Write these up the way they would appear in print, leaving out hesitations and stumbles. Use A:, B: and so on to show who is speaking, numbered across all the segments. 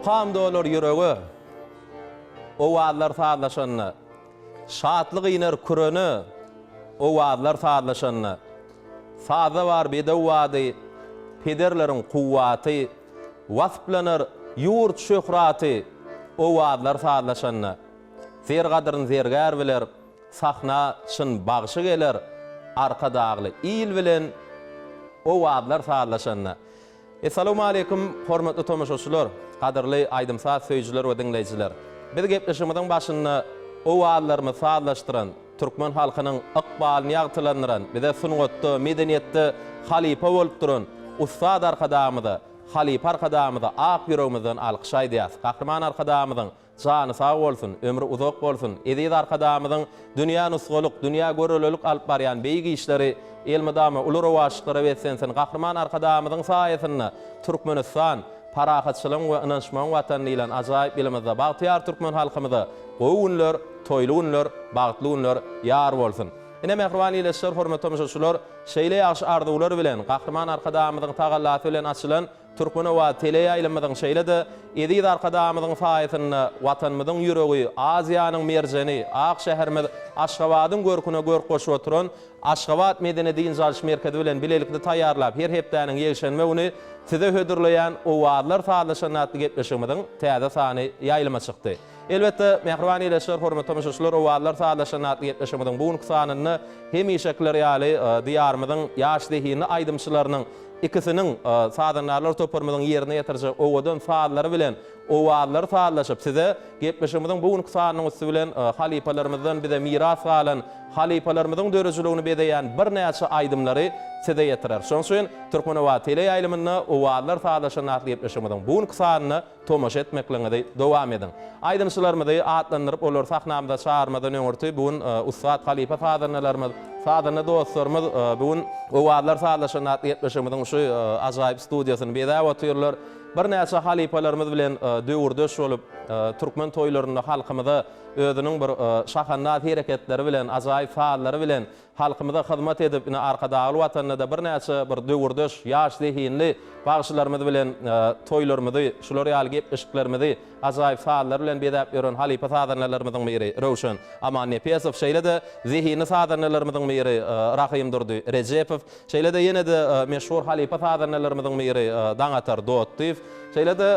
A: Mukam dolar ýürege, Owazlar sazlaşanda. Şatlyk iner kürene, Owazlar sazlaşanda. Sazda bar bedew bady, Pederleriň kuwwaty, Wasplanar ýurt şöhraty, Owazlar sazlaşanda. Zer gadyryn zergär biler, Sahna çyn bagşy geler, Arkadagly il bilen, Owazlar sazlaşanda. Essalawmaleýkum, hormatly tomaşaçylar, gadyrly aýdym-saz söýüjiler we diňleýjiler! Biz gepleşigimiziň başynda owazlarymyzy sazlaşdyran, türkmen halkynyň ykbalyny ýagtylandyran, bize sungatda, medeniýetde halypa bolup duran ussat Arkadagymyza, halypa Arkadagymyza ak ýüregimizden alkyş aýdýas. Gahryman Arkadagymyzyň Jany sag bolsun, ömri uzak bolsun, eziz Arkadagymyzyň dünýä nusgalyk, dünýä görelelik alyp barýan beýik işleri elmydama uly rowaçlyklara beslensin, Gahryman Arkadagymyzyň saýasynda Türkmenistan, parahatçylygyň we ynanyşmagyň Watany diýlen ajaýyp ýylymyzda bagtyýar türkmen halkymyza gowy günler, toýly günler, bagtly günler ýar bolsun! Ine, mähriban ildeşler, hormatly tomaşaçylar, şeýle ýagşy arzuwlar bilen Gahryman Arkadagymyzyň tagallasy bilen açylan Türkmenobat teleýaýlymyzyň şeýle-de eziz Arkadagymyzyň saýasynda Watanymyzyň ýüregi, Aziýanyň merjeni, ak şäherimiz Aşgabadyň görküne görk goşup oturan Aşgabat medeni-dynç alyş merkezi bilen bilelikde taýýarlap her hepdäniň ýekşenbe güni Size hödürleýän Owazlar sazlaşanda atly gepleşigimiziň täze sany ýaýlyma çykdy. Elbetde, mähriban ildeşler, hormatly tomaşaçylar, Owazlar sazlaşanda atly gepleşigimiziň bu günki sanynda hemişekiler ýaly Diýarymyzyň ýaş zehinli aýdymçylarynyň Ikisiniň, sazandarlar toparymyzyň ýerine ýetirjek owadan sazlary bilen owazlary sazlaşyp, size gepleşigimiziň bu günki sanynyň üsti bilen halypalarymyzdan bize miras galan, halypalarymyzyň döredijiligini bezeýän birnäçe aýdymlary size ýetirer. Şonuň üçin Türkmenobat teleýaýlymynda Owazlar sazlaşan atly gepleşigimiziň bu günki sanyna tomaşa etmekligiňizi dowam ediň. Aýdymçylarymyzy atlandyryp olary sahnamyza çagyrmadan öňürti bu gün ussat halypa sazandalarymyz, sazanda dostlarymyz bu gün Owazlar sazlaşanda atly gepleşigimiziň şu ajaýyp studiýasyny bezäp otyrlar. Birnäçe halypalarymyz bilen döwürdeş bolup, türkmen toýlarynda halkymyza özüniň bir şahandaz hereketleri bilen, ajaýyp sazlary bilen Halkymyza hyzmat edip, ine, Arkadagly Watanda-da birnäçe bir döwürdeş, ýaş zehinli bagşylarymyz bilen toýlarymyzy, şular ýaly gepleşiklerimizi ajaýyp sazlar bilen bezäp ýören halypa sazandalarymyzyň biri Röwşen Amannepesow, şeýle-de zehinli sazandalarymyzyň biri Rahymdurdy Rejepow, şeýle-de ýene-de meşhur halypa sazandalarymyzyň biri Daňatar Dotdyýew, şeýle-de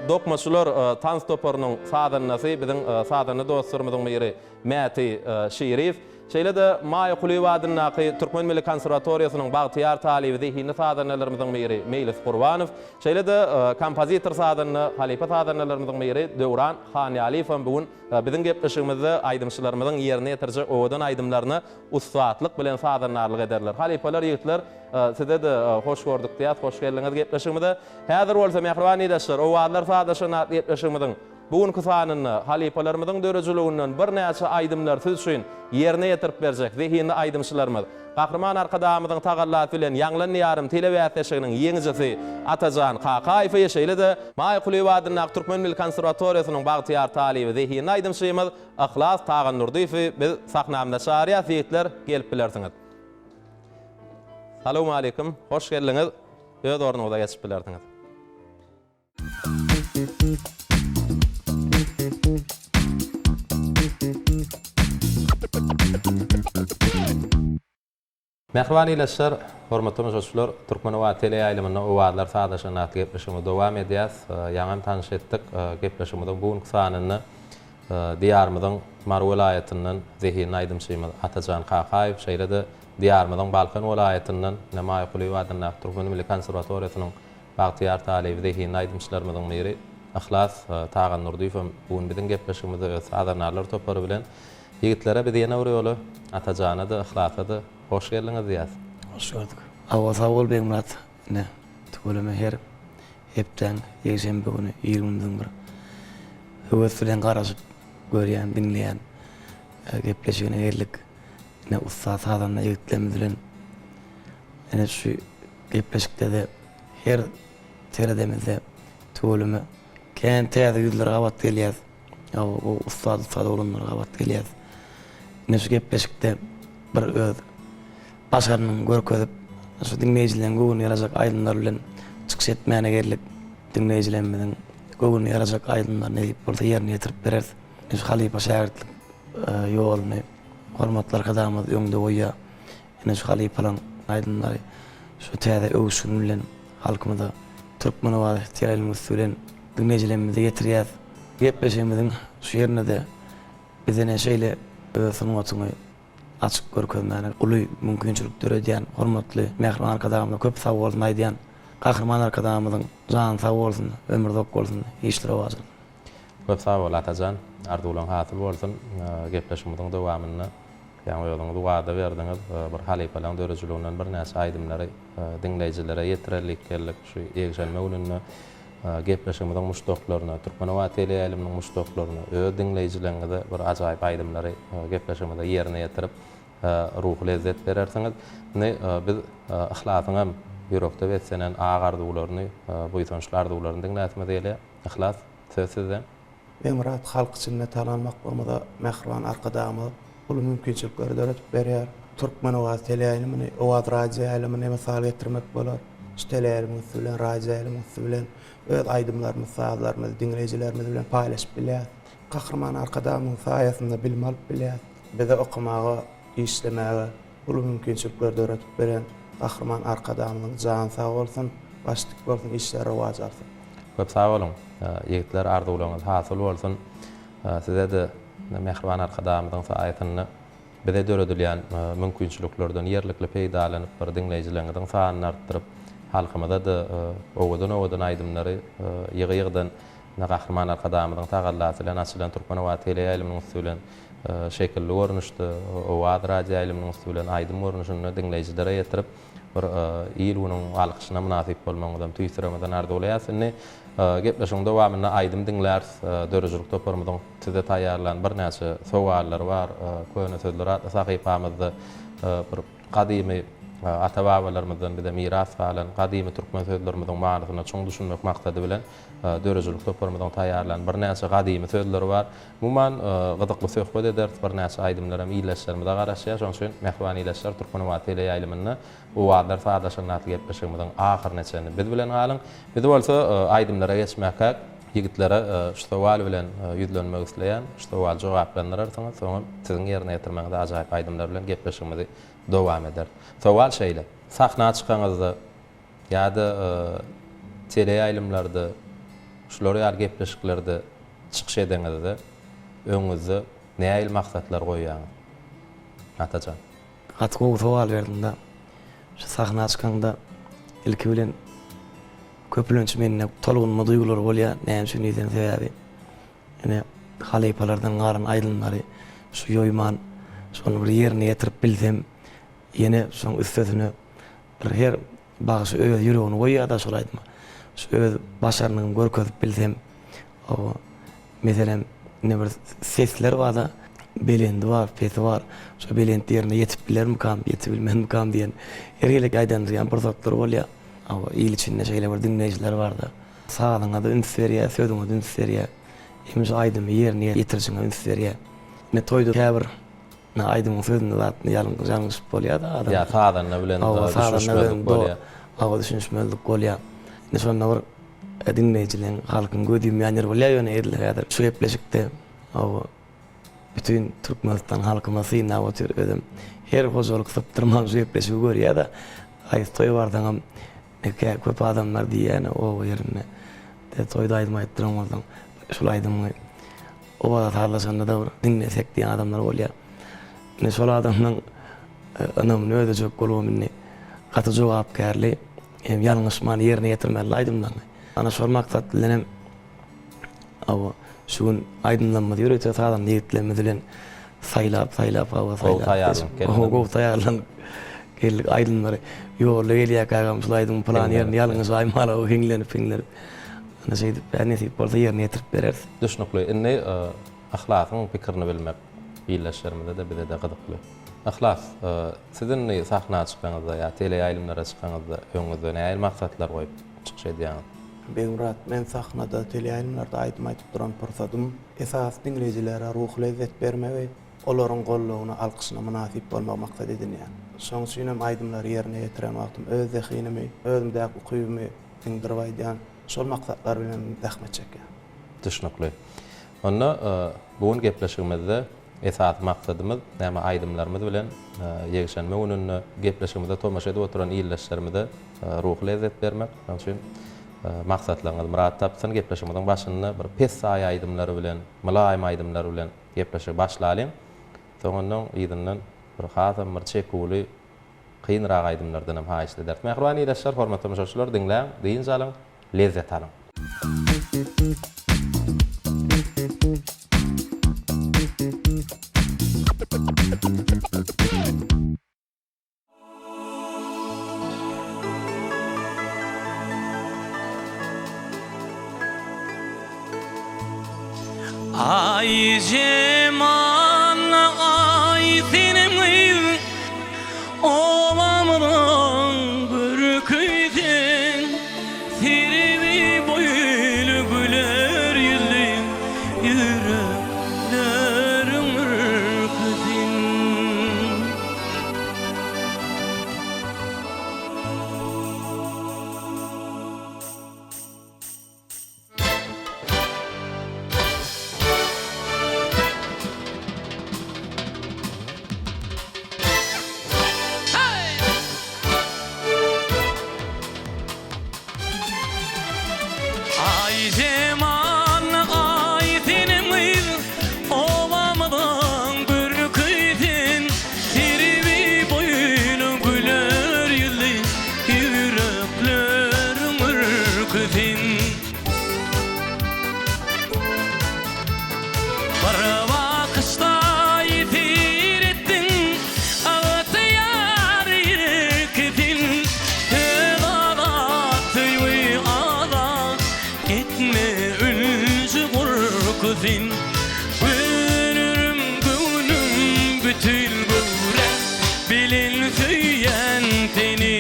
A: Dokmaçylar tans toparynyň sazandasy, biziň sazanda dostlarymyzyň biri Mäti Şiriýew, şeýle-de Maýa Kulyýewa adyndaky Türkmen milli konserwatoriýasynyň bagtyýar talyby zehinli sazandalarymyzyň biri Meýlis Gurbanow, şeýle-de kompozitor sazanda, halypa sazandalarymyzyň biri Döwran Hanýalyýew hem bu gün biziň gepleşigimizde aýdymçylarymyzyň ýerine ýetirjek owadan aýdymlaryna ussatlyk bilen sazandarlyk ederler. Halypalar, ýigitler, size-de hoş gördük diýýäs, hoş geldiňiz gepleşigimize. Häzir bolsa, mähriban ildeşler, Owazlar sazlaşan atly gepleşigimiziň Bu günki sanynda halypalarymyzyň döredijiliginden birnäçe aýdymlary siz üçin ýerine ýetirip berjek zehinli aýdymçylarymyz, Gahryman Arkadagymyzyň tagallasy bilen Ýaňlan Diýarym telebäsleşiginiň ýeňijisi Atajan Kakaýewi, şeýle-de Maýa Kulyýewa adyndaky Türkmen milli konserwatoriýasynyň bagtyýar talyby zehinli aýdymçymyz Yhlas Tagandurdyýewi biz sahnamyza çagyrýas, ýigitler, gelip bilersiňiz. Salowmaleýkim, hoş geldiňiz, öz ornuňyza geçip bilersiňiz. Mähriban ildeşler, hormatly tomaşaçylar, Türkmenobat teleýaýlymynda Owazlar sazlaşan atly gepleşigimizi dowam edýäs. Ýaňam tanyş etdik, gepleşigimiziň bu günki sanynda Diýarymyzyň Mary welaýatyndan zehinli aýdymçymyz Atajan Kakaýew, şeýle-de Diýarymyzyň Balkan welaýatyndan Maýa Kulyýewa adyndaky Türkmen milli konserwatoriýasynyň Bagtyýar talyby zehinli aýdymçylarymyzyň biri Yhlas Tagandurdyýew hem bu gün biziň gepleşigimizde öz sazandarlar topary bilen. Ýigitlere biz ýene bir ýola Atajana-da, Yhlasa-da hoş geldiňiz diýýäs.
B: Hoş gördük. Hawa sag bol Begmyrat. Ine, tüweleme her hepdäň ýekşenbe güni ir günümiziň bir höwes bilen garaşyp görýän, diňleýän gepleşigine geldik. Ine ussat sazanda ýigitlerimiz bilen ine şu gepleşikde-de Her seredemizde tüweleme kän täze ýüzlere gabat gelýäs. Gowy ussat ussat oglanlara gabat gelýäs. Ine şu gepleşikde bir öz başarnygyňy görkezip, şu diňleýjileriň göwnüne ýarajak aýdymlar bilen çykyş etmäne geldik. Diňleýjilerimiziň. göwnüne ýarajak aýdymlary nesip bolsa ýerine ýetirip bereris. Şu halypa-şägirtlik ýoluny hormatly Arkadagymyz öňde goýýar. Ine şu halypalaryň aýdymlary şu täze öwüşgin bilen halkymyza Türkmen owazy teleýaýlymyň üsti bilen diňleýjilerimize ýetirýäs. Gepleşigimiziň şu ýerinde-de biz ine şeýle öz sungatyňy açyk görkezmäne uly mümkinçilik döredýän hormatly Mähriban Arkadagymyza köp sag bolsun aýdýan. Gahryman Arkadagymyzyň jany sag bolsun, ömri uzak bolsun, işleri rowaç alsyn.
A: Köp sag bol Atajan, arzuwlaň hasyl bolsun. Gepleşigimiziň dowamynda ýaňy özüňiz wada berdiňiz, bir halypalaň döredijiliginden birnäçe aýdymlary diňleýjilere ýetirerlik geldik. Şu ýekşenbe gününde gepleşigimiziň muşdaklaryna, Türkmenobat teleýaýlymynyň muşdaklaryna, öz diňleýjileriňize bir ajaýyp aýdymlary gepleşigimize ýerine ýetirip, ruhy lezzet berersiňiz. Indi biz Yhlasyň hem ýürekde beslenen ak arzuwlaryny, buýsançly arzuwlaryny diňläsimiz gelýär. Yhlas, söz sizde.
C: Begmyrat halk içinde tanalmaklygymyza mähriban Arkadagymyz uly mümkinçilikleri döredip berýär. Türkmen owazy teleýaýlymyny, Owaz radioýaýlymyny mysal getirmek bolar. Şu teleýaýlymyň üsti bilen, radioýaýlymyň üsti bilen öz aýdymlarymyzy, sazlarymyzy diňleýjilerimiz bilen paýlaşyp bilýäris. Gahryman Arkadagymyzyň saýasynda bilim alyp bilýäris. Bize okamaga, işlemäge uly mümkinçilikleri döredip beren Gahryman Arkadagymyzyň jany sag bolsun, başy dik bolsun, işleri rowaç alsyn.
A: Köp sag boluň ýigitler arzuwlaryňyz hasyl bolsun. Size-de Mähriban Arkadagymyzyň saýasynda bize döredilýän mümkinçiliklerden ýerlikli peýdalanyp bir diňleýjileriňiziň sanyny artdyryp halkymyza-da owadan-owadan aýdymlary ýygy-ýygydan Gahryman Arkadagymyzyň tagallasy bilen açylan Türkmenobat teleýaýlymynyň üsti bilen şekilli görnüşde, Owaz radioýaýlymynyň üsti bilen aýdym görnüşinde diňleýjilere ýetirip, bir il-günüň alkyşyna mynasyp bolmagyňyzam tüýs ýüregimizden arzuwlaýarys. Indi gepleşigiň dowamynda aýdym diňläris. Döredijilik toparymyzyň size taýýarlan birnäçe sowallary bar. Köne sözler atly sahypamyzda bir gadymy ata-babalarymyzdan bize miras galan gadymy türkmen sözlerimiziň manysyna çuň düşünmek maksady bilen döredijilik toparymyzyň taýýarlan birnäçe gadymy sözleri bar. Umuman, gyzykly söhbet ederis, birnäçe aýdymlar hem ildeşlerimize garaşýar. Şonuň üçin, mähriban ildeşler, Türkmenobat teleýaýlymynda Owazlar sazlaşanda atly gepleşigimiziň ahyryna çenli biz bilen galyň. Biz bolsa aýdymlara geçmäkäk, ýigitlere şu sowal bilen ýüzlenmek isleýän. Şu sowaly jogaplandyrarsyňyz, soňam siziň ýerine ýetirmegiňiz ajaýyp aýdymlar bilen gepleşigimizi dowam ederis. Sowal şeýle, sahna çykaňyzda ýa-da teleýaýlymlarda şular ýaly gepleşiklerde çykyş edeňizde öňüňizde nähili maksatlar goýýaňyz? Atajan.
B: Gaty gowy sowal berdiňda. Şu sahna çykaňda ilki bilen köplenç mende tolgunma duýgulary bolýar. Näme üçin diýseň sebäbi ine halypalardan galan aýdymlary şu ýoýman şony bir ýerine ýetirip bilsem ýene şoň üstesine Bir her bagşy öz ýüregini goýýar-da şol aýdyma. Şu öz başarnygymy görkezip bilsem, hawa, meselem, indi bir sesler bar-da, belendi bar, pesi bar. Şo belent ýerine ýetip bilermikam, ýetibilmezmikam diýen her gezek ýaýdandyrýan pursatlar bolýar. Hawa, il içinde şeýle bir diňleýjiler bar-da. Sazyňa-da üns berýär, sözüňe-de üns berýär. Hem şu aýdymy ýerine ýetirişiňe üns berýär. Indi toýda käbir Aýdymyň sözünde zatny ýalňyşyp bolýar-da adam.
A: Ýa sazanda bilen düşünişmezlik bolýar.
B: Hawa düşünişmezlik bolýar. Indi şonda bir diňleýjileň, halkyň gözi ýumýan ýeri bolýar ýöne edil häzir şu gepleşikde hawa bütin Türkmenistan halkymyz synlap otyr özem her hojalyk sypdyrman şu gepleşigi görýär-de haýsy toýa barsaňam köp adamlar diýýär oba ýerinde toýda aýdym aýtdyran bolsaň şul aýdymyňy Owaza sazlaşanda-da bir diňlesek diýen adamlar bolýar. Indi şol adamlaň ynamyny ödejek bolubam indi gaty jogapkärli hem ýalňyşman ýerine ýetirmeli aýdymlaryny. Ana şol maksat bilenem hawa şu gün aýdymlarymyzy ýörite sazanda ýigitlerimiz bilen saýlap saýlap hawa
A: saýlap. Gowy taýýarlanyp
B: geldik. Gowy taýýarlanyp geldik aýdymlary. Ýolda gelýärkägem şul aýdymyň pylan ýerini ýalňyşaýmaly hiňlenip hiňlenip. Ana şeýdip, bä nesip bolsa ýerine ýetirip bereris.
A: Düşnükli. Indi Yhlasyň pikirini bilmek ildeşlerimize-de, bize-de gyzykly. Yhlas, siz indi sahna çykaňyzda ýa teleýaýlymlara çykaňyzda öňüňizde nähili maksatlar goýup çykyş edýäňiz?
C: Begmyrat, men sahnada, teleýaýlymlarda aýdym aýdyp duran pursadym esasy diňleýjilere ruhy lezzet bermegi, olaryň goldawyna, alkyşyna mynasyp bolmagy maksat edinýän. Şonuň üçin hem aýdymlary ýerine ýetiren wagtym öz zehinimi, özümdäki ukybymy siňdirip aýdýan. Şol maksatlar bilen zähmet çekýär.
A: Düşnükli. Onda bu gün gepleşigimizde esasy maksadymyz näme aýdymlarymyz bilen ýekşenbe gününde gepleşigimize tomaşa edip oturan ildeşlerimize ruhy lezzet bermek. Şonuň üçin maksatlaryňyz myrat tapsyn. Gepleşigimiziň başynda bir pessaý aýdymlar bilen, mylaýym aýdymlar bilen gepleşigi başlalyň. Soňundan yzyndan bir hasam bir çeküwli Kynrak aýdymlardanam haýyşt ederis. Mähriban ildeşler, hormatly tomaşaçylar, diňläň, dynç alyň, lezzet alyň.
D: Aý jemal aý senem gyz Obamyzyň görki sen Serwi boýly güler ýüzli Ýürekleriň ürki sen. Aý jemal aý senem gyz Obamyzyň görki sen Serwi boýly güler ýüzli Ýürekleriň ürki sen. Bir bakyşda ýesir etdiň, Ygtyýar erki sen. Söz azat, söýgi azat, Etme ünji gorky sen. Göwnüm, göwnüm bütin göwräm Bilen söýýän seni.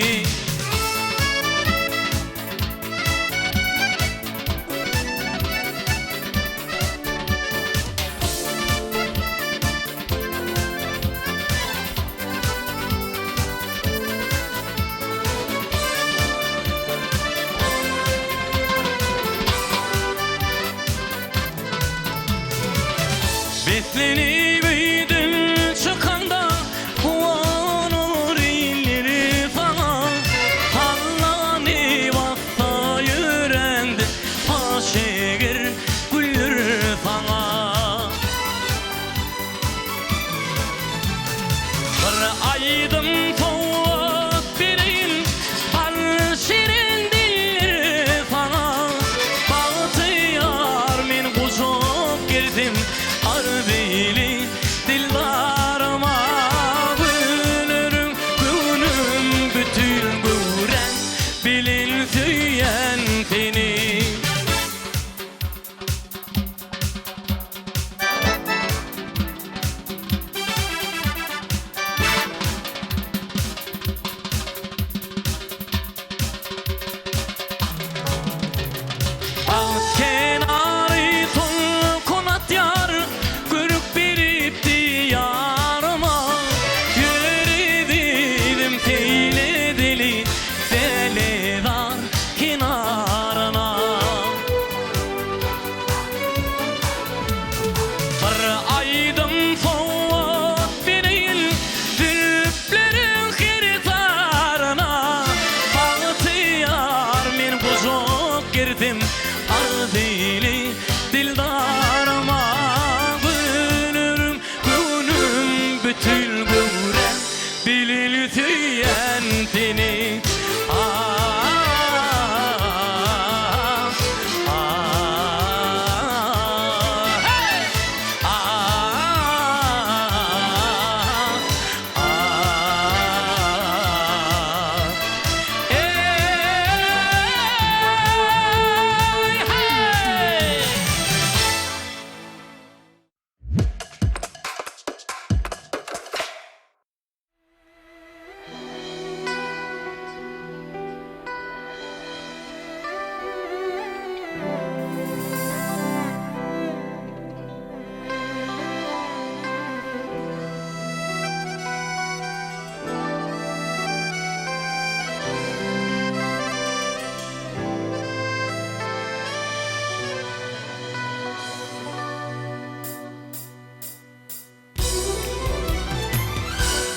D: Beslenip öýden çykanda Guwanar illeri saňa. Hallany bassa ýöräňde Paş eger güller saňa. Bir aýdym sowgat bereýin, Bal şirin diller saňa. Bagtyýar men gujak gersem, Arzyly dildaryma. Güllerim göwnüm bütin göwräm bilen söýýän seni. Bagt kenary tolkun atýar.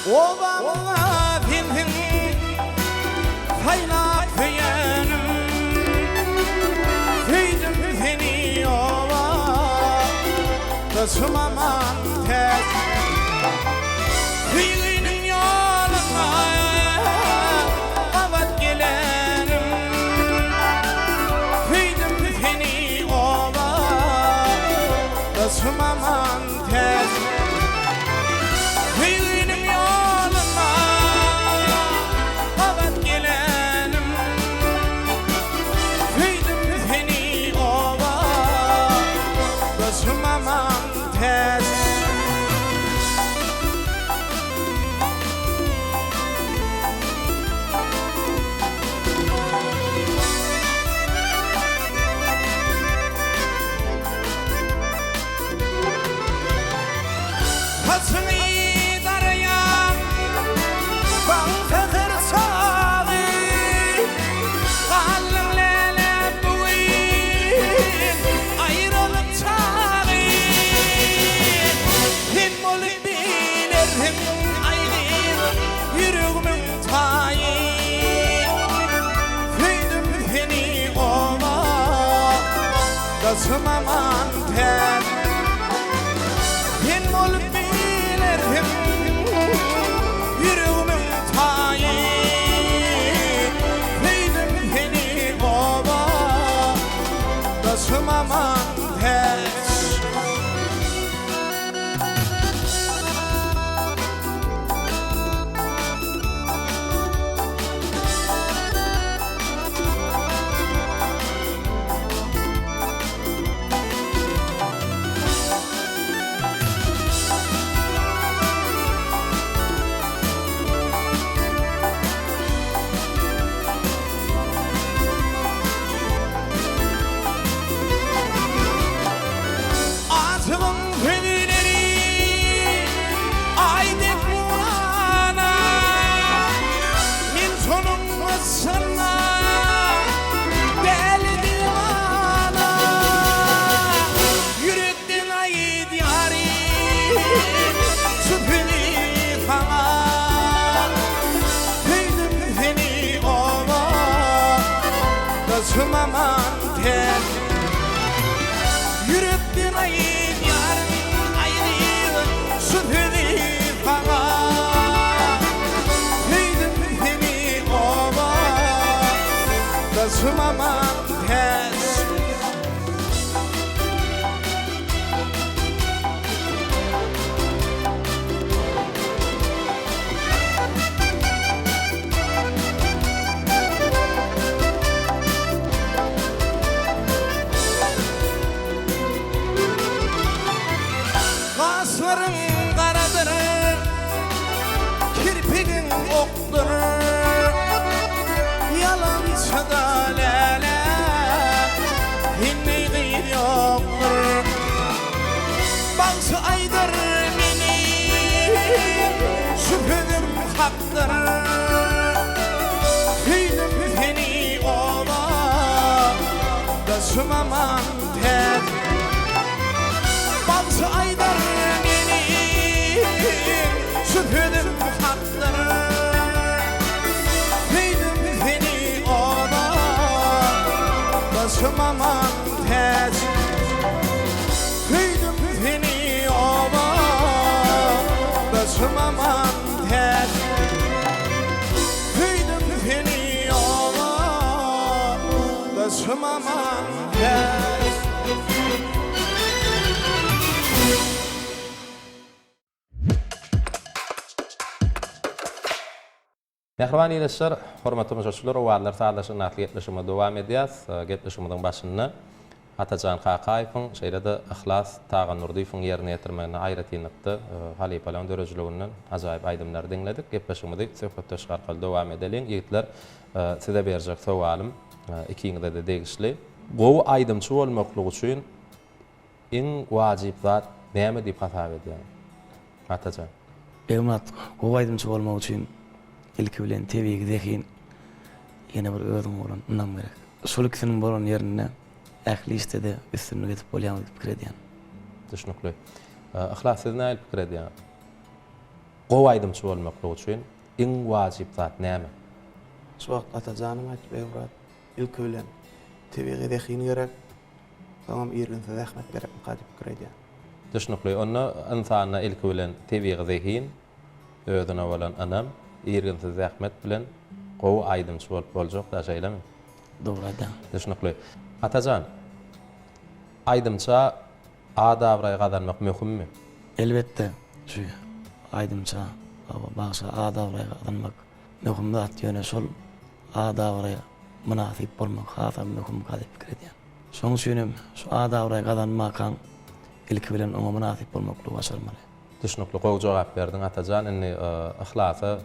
C: Obamyzda sensiň saýlap söýenim Söýdüm seni oba Daşym aman täç Söýginiň ýolunda gabat gelenim Söýdüm seni oba Daşym aman täç Söýginiň ýolunda gabat gelenim Söýdüm seni oba Daşym aman täç. Saçyňy daraýan baň säher çagy Galdyň läläp bu gün aýralyk çagy Sen bolup bilersiň aý gyz ýüregimiň taýy Söýdüm seni oba daşym aman täç Sen bolup bilersiň ýüregimiň taýy Söýdüm seni oba daşym aman täç. Aşygyň sözleri Aý dek nurana, Men şonuň yşgyna däli diwana. Ýürekden aýdýaryn şu sözi saňa, Söýdüm seni oba, daşym aman täç. Ýürekden aýdýaryn aýdýan şu sözi saňa Söýdüm seni oba daşym aman täç. Gaşlaryň garadyr, kirpigiň okdur, Ýalançyda läle, sendey gyz ýokdur. Bagşy aýdar meniň şu sözüm hakdyr. Söýdüm seni oba, daşym aman täç. Bagşy aýdar meniň şu sözüm hakdyr. Söýdüm seni oba, daşym aman täç. Söýdüm seni oba, daşym aman täç. Söýdüm seni oba, daşym aman täç.
A: Mähriban ildeşler, hormatly tomaşaçylar, Owazlar sazlaşygyny atly gepleşigimizi dowam edýäs. Gepleşigimiziň başynda Atajan Kakaýewiň, şeýle-de Yhlas Tagandurdyýewiň ýerine ýetirmeginde aýratynlykda halypalaryň döredijiliginden ajaýyp aýdymlary diňledik. Gepleşigimizi söhbetdeşlik arkaly dowam edeliň. Ýigitler, size berjek sowalym ikiňize-de degişli. Gowy aýdymçy bolmaklyk üçin iň wajyp zat näme diýip hasap edýäňiz? Atajan.
B: Begmyrat, gowy aýdymçy bolmak üçin ilki bilen tebigy zehin, ýene bir özüňe bolan ynam gerek. Şol ikisiniň bolan ýerinde ähli işde-de üstünlik edip bolýar diýip pikir edýän.
A: Düşnükli. Yhlas siz nähili pikir edýäňiz? Gowy aýdymçy bolmaklyk üçin iň wajyp zat näme?
C: Şu wagt Atajanym aýtdy Begmyrat, ilki bilen tebigy zehin gerek, soňam irginsiz zähmet gerekmika diýip pikir edýän.
A: Düşnükli. Onda ynsanda ilki bilen tebigy zehin, özüne bolan ynam, irginsiz zähmet bilen gowy aýdymçy bolup boljak-da, şeýlemi?
B: Dogry aýdýaň.
A: Düşnükli. Atajan, aýdymça at-abraý gazanmak möhümmi?
B: Elbetde, şu aýdymça, hawa, bagşa at-abraý gazanmak möhüm zat, ýöne şol at-abraýa mynasyp bolmak hasam möhümka diýip pikir edýän. Şonuň üçin hem şu at-abraý gazanmakaň ilki bilen oňa mynasyp bolmaklygy başarmaly.
A: Düşnükli gowy jogap berdiň Atajan indi Yhlasa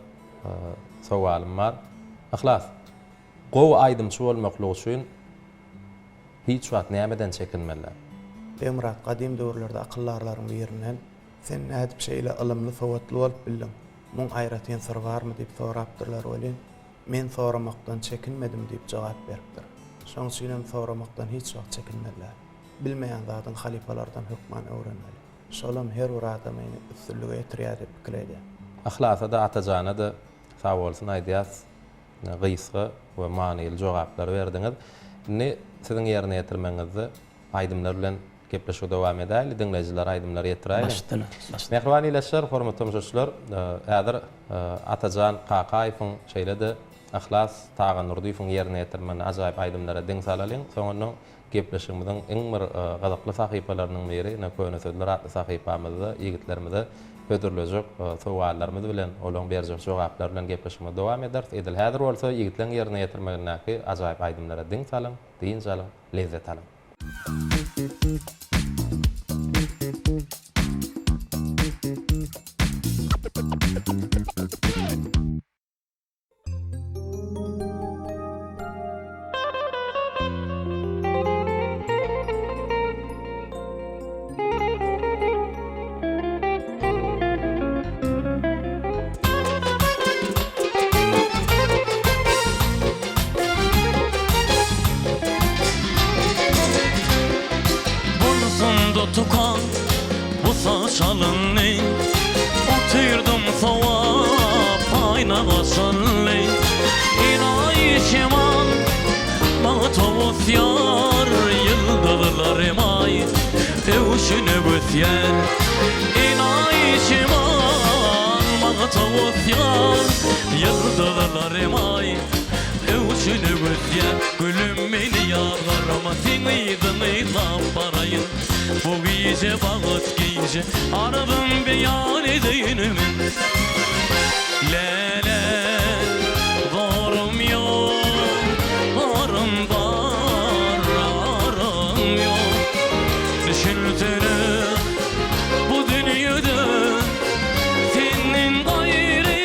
A: sowalym bar. Yhlas, gowy aýdymçy bolmaklyk üçin hiç wagt nämeden çekinmeli?
C: Begmyrat, gadym döwürlerde akyldarlaryň birinden, Sen nädip şeýle ylymly, sowatly bolup bildiň? Muň aýratyn syry barmy diýip sorapdyrlar welin, Men soramakdan çekinmedim diýip jogap beripdir. Şoň üçinem soramakdan hiç wagt çekinmeli däl. Bilmeýän zadyňy halypalardan hökman öwrenmeli. Şolam her bir adamyny üstünlige ýetirýär diýip pikir edýän.
A: Yhlasa-da Atajana-da sagbolsun aýdýas. Gysga we manyly jogaplary berdiňiz. Indi siziň ýerine ýetirmegiňizde aýdymlar bilen gepleşigi dowam edäýli, diňleýjilere aýdymlary ýetiräýliň.
B: Başdan, başdan.
A: Mähriban ildeşler, hormatly tomaşaçylar, häzir Atajan Kakaýewiň şeýle-de Yhlas Tagandurdyýewiň ýerine ýetirmeginde ajaýyp aýdymlara diň salalyň. Soňundan Gepleşigimiziň iň bir gyzykly sahypalarynyň biri, ine, Köne sözler atly sahypamyzda ýigitlerimize hödürlejek sowallarymyz bilen, olaryň berjek jogaplary bilen gepleşigimizi dowam ederis. Edil häzir bolsa ýigitleň ýerine ýetirmegindäki ajaýyp aýdymlara diň salyň, dynç alyň, lezzet alyň.
D: Bolsun-da tukat bu saç alyndy. Oturdym sowap aýna gaşynly. Enaýy şemal maňa towusýar, Ýyldyzlarym aý öwşüne ösýär. Enaýy şemal maňa towusýar, Ýyldyzlarym aý öwşüne ösýär. Gülüm meni ýazgarma seň yzyňy yzlap baraýyn. Bu gije bagt gije Arzym beýan edeýin men. Läle zorum ýok, arym bar, arym ýok. Düşünsene bu dünýede senden gaýry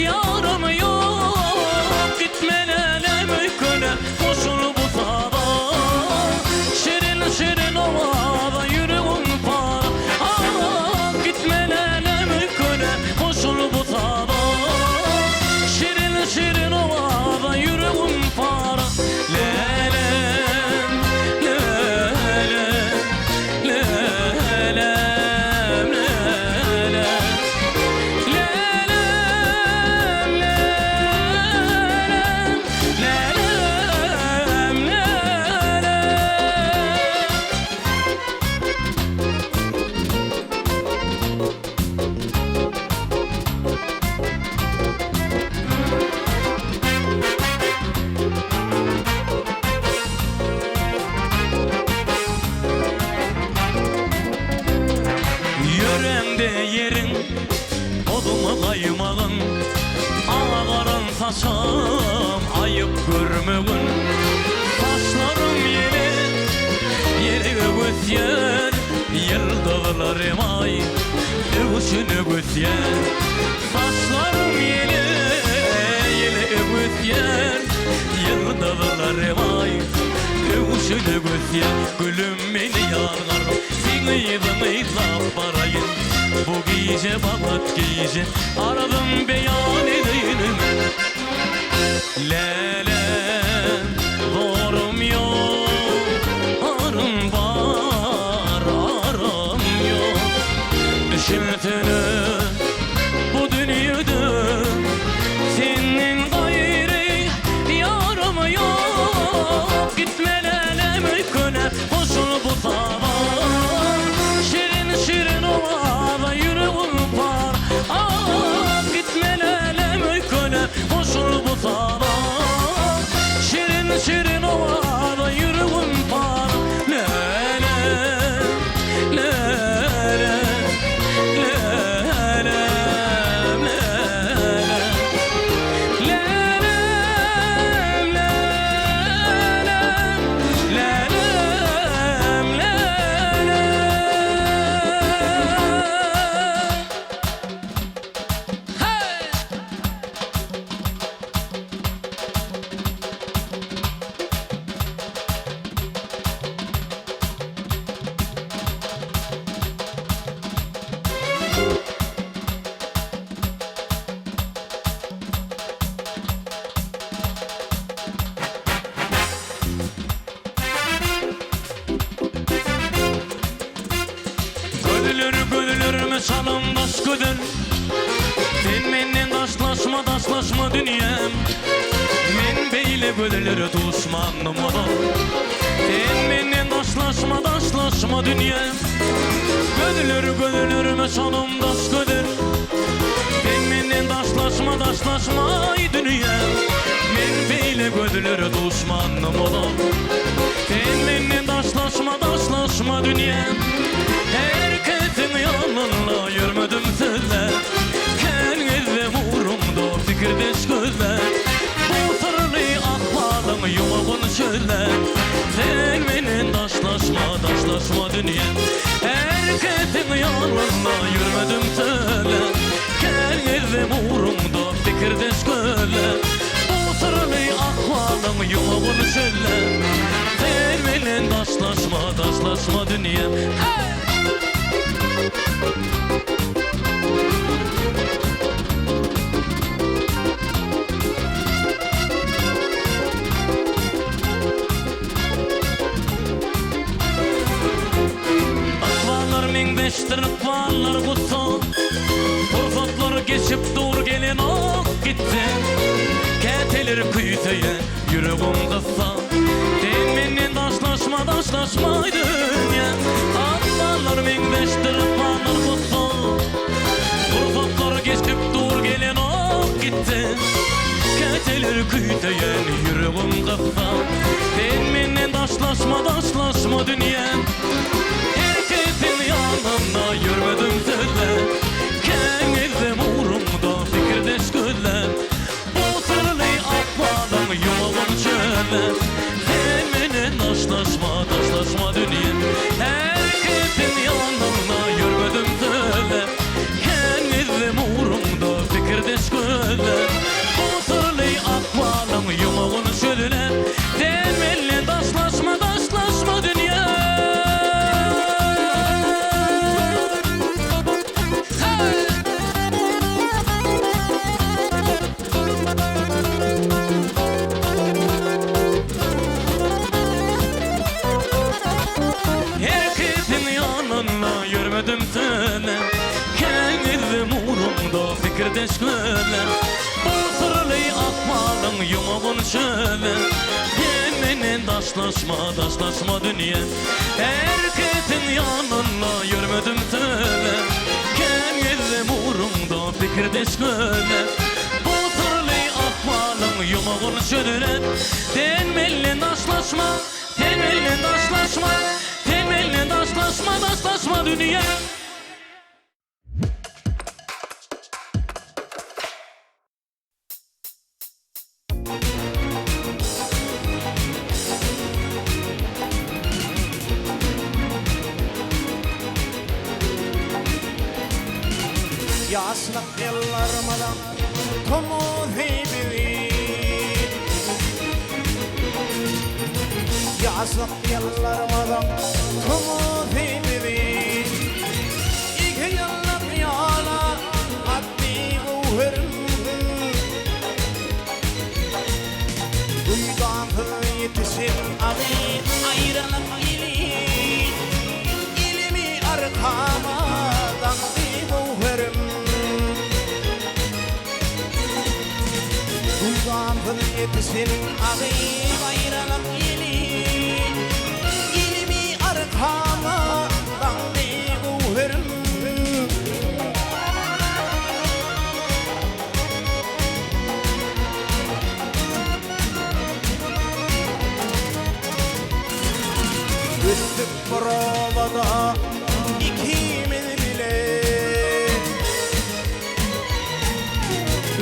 D: ýarym ýok. Gitme lälem öýkele goşul bu saza. Şirin-şirin owaza ýüregim para. Ah, gitme lälem öýkele goşul bu saza. Şirin-şirin owaza ýüregim para. Lälem, lälem, lälem, lälem. Lälem, lälem, lälem, lälem. Ýöräňde ýeriň bozuma gaýmagyn, Agaran saçam aýyp görmegin. Saçlarym ýele, ýele öwüsýär, Ýyldyzlarym aý öwşün öwüsýär. Saçlarym ýele, ýele öwüsýär, Ýyldyzlarym aý öwşün öwüsýär. Gülüm meni ýazgaryp, seň yzyňy yzlap baraýyn. Bu gije bagt gije, arzym beýan edeýin men. Läle, zorum ýok, arym bar, arym ýok. Düşünsene bu. çalym daş gözel Sen menden daşlaşma daşlaşma dünýäm Men beýle gözellere duşmandym ozal Sen menden daşlaşma daşlaşma dünýäm Gözler gözlerime çalym daş gözel Sen menden daşlaşma daşlaşma aý dünýäm Men beýle gözlere duşmandym ozal Sen menden daşlaşma daşlaşma dünýäm Her kesiň ýanynda ýörmedim sözle Kän gezdim ugrumda pikirdeş gözle Bu syrly ahwalyň ýumagyn çözle Sen menden daşlaşma daşlaşma dünýäm Her kesiň ýanynda ýörmedim sözle Kän gezdim ugrumda pikirdeş gözle Bu syrly ahwalyň ýumagyn çözle Sen menden daşlaşma daşlaşma dünýäm Hey! Ykballar meňzeşdir ykballar gussa Pursatlar geçip dur gelenok gitse Käteler küýseýän ýüregim gyssa Sen menden daşlaşma daşlaşma dünýä Ykballar meňzeşdir ykballar gussa Pursatlar geçip dur gelenok gitse Käteler küýseýän ýüregim gyssa Sen menden daşlaşma daşlaşma dünýä Her kesiň ýanynda ýörmedim sözle Kän gezdim ugrumda pikirdeş gözle Bu syrly akbalyň ýumagyn çöle Sen menden daşlaşma daşlaşma dünýä Her kesiň ýanynda ýörmedim sözle Kän gezdim ugrumda pikirdeş gözle Bu syrly akbalyň ýumagyn çöle Sen menden daşlaşma daşlaşma dünýä Hey! Her kesiň ýanynda ýörmedim sözle Kän gezdim ugrumda pikirdeş gözle Bu syrly akmalyň ýumagyn çözle Sen menden daşlaşma daşlaşma dünýä Her kesiň ýanynda ýörmedim sözle Kän gezdim ugrumda pikirdeş gözle Bu syrly akmalyň ýumagyn çözle Sen menden daşlaşma sen menden daşlaşma Sen menden daşlaşma daşlaşma dünýä.
C: Ýaşlyk ýyllarymyzyň tomusy bizi Ýaşlyk ýyllarymyzyň tomusy bizi Iki ýyllyk ýola atdy göwherim Duýdansyz ýetişen agyr aýralyk ýyly Elimi arkama daňdy göwherim Duýdansyz ýetişen agyr aýralyk ýyly Elimi arkama daňdy göwherim. Ösdük bir obada ikimiz bile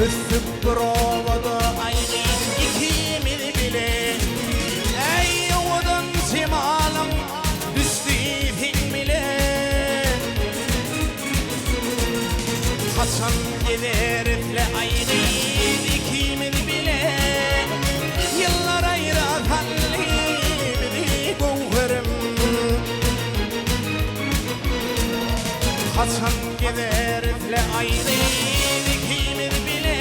C: Ösdük bir obada aýry ikimiz bile Äý owadan jemalyň düşdi sen bile Haçan gezeris-le aýry ikimiz bile Ýyllar aýra saldy bizi göwherim Haçan gezeris-le aýry ikimiz bile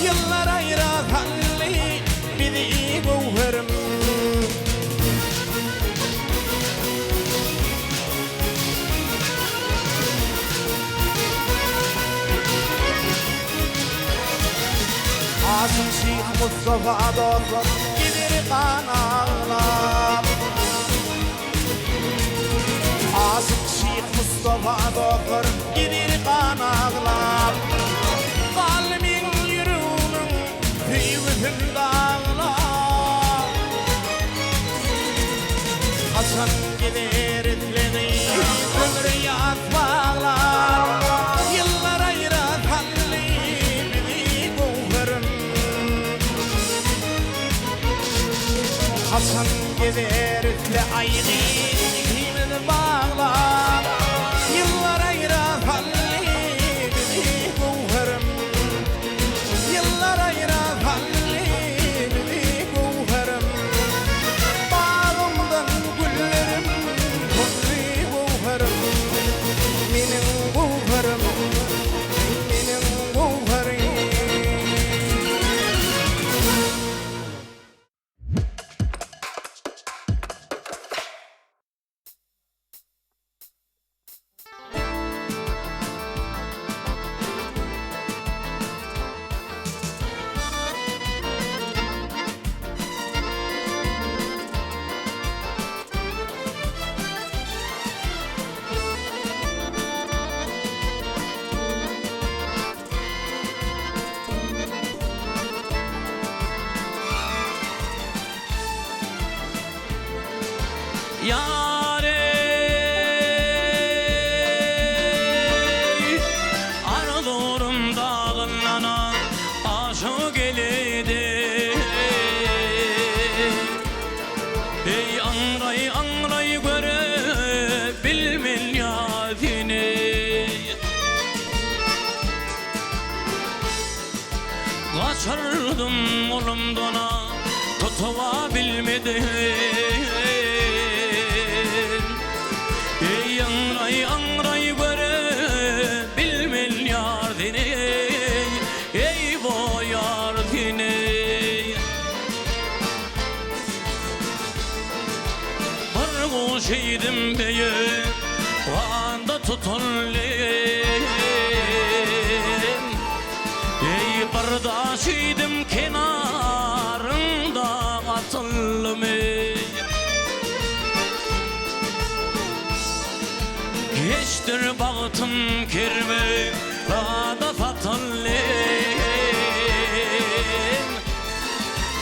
C: Ýyllar aýra saldy bizi göwherim. Aşyk Şyh Mustafa dostlar Gider gan aglap. Aşyk Şyh Mustafa dostlar Gider gan aglap. Galdy meň ýüregimiň söýgüsin daglap. Haçan geler islegi ömre ýaz baglap. Ýyllar aýra saldy bizi göwherim. Haçan geler isle aý gyz ikimizi baglap. Ýyllar aýra saldy bizi göwherim. Ýyllar aýra saldy bizi göwherim. Bagymdan güllerim soldy göwherim. Meniň göwherim, meniň göwherim.
D: Ýar eý, Arzuwlarym dagyndan aşyp geldi. Eý, aňraý, aňraý göre bilmen ýa seni. Gaçyrdym golumdan-a, tutuba bilmedim. Eý, aňraý, aňraý göre bilmen ýar seni, eý, boýar seni. Bir guş idim beýik, ganda tutuldym. Eý, bir daş idim kenaryňda atyldym. Geçdir bagtym Kerbelada satyldy.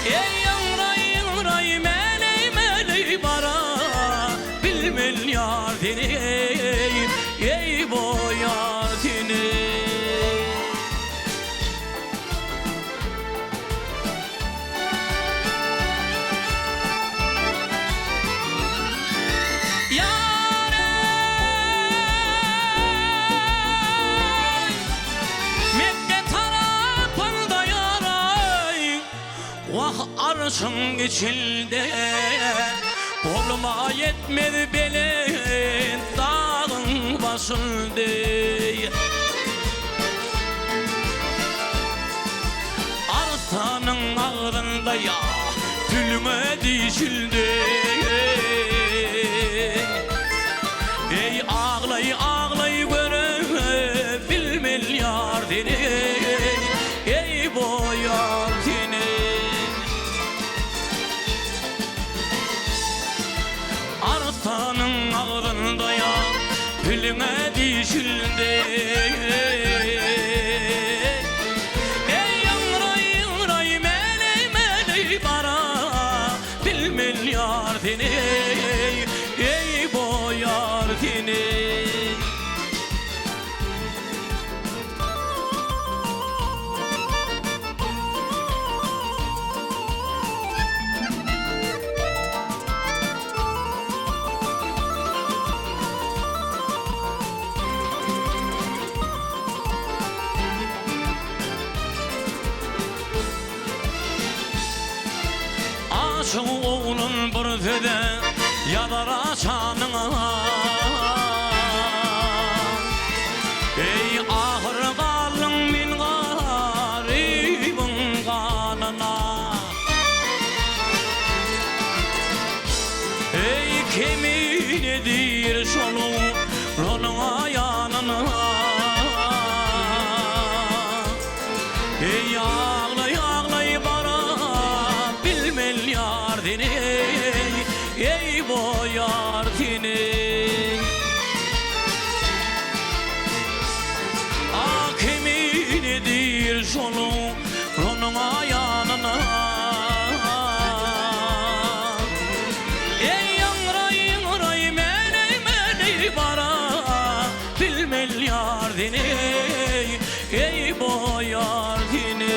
D: Eý, ýaňraý, ýaňraý, meleý, meleý bara bilmen ýar seni, eý, boýar seni. Ýar eý, Mekge tarapynda ýar eý, Wah arşyň içinde Goluma ýetmez belent dagyň başynda. Arslanyň agzynda ýa pülüňe dişildi. Eý aglaý aglaý göre bilmen ýar seni Eý boýar seni. Arslanyň agzynda ýa pülüňe dişildi. Eý ýaňraý ýaňraý meleý meleý bara bilmen ýar seni Eý boýar seni. Aşyk oglan bir söze ýazar şanyňa. Eý ahyr galdyň men garybyň ganyna. Eý kemine diýr şol oglanyň ýanyna. Eý aglaý aglaý. şol onuň aýalyna. Eý ýaňraý ýaňraý meleý meleý bara bilmel ýar seni eý boýar seni.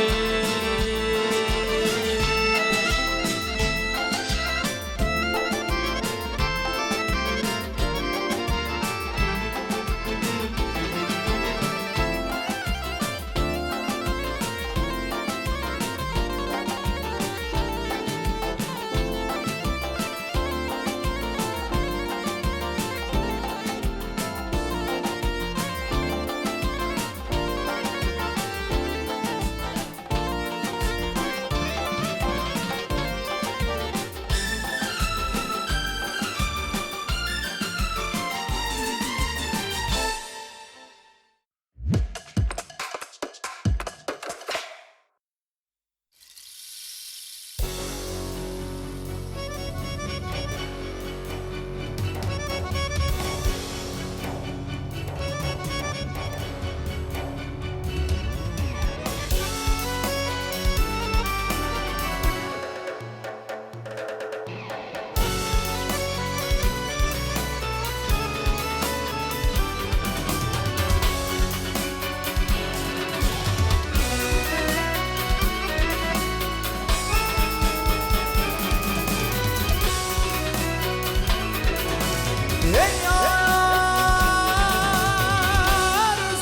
C: Eý ýar,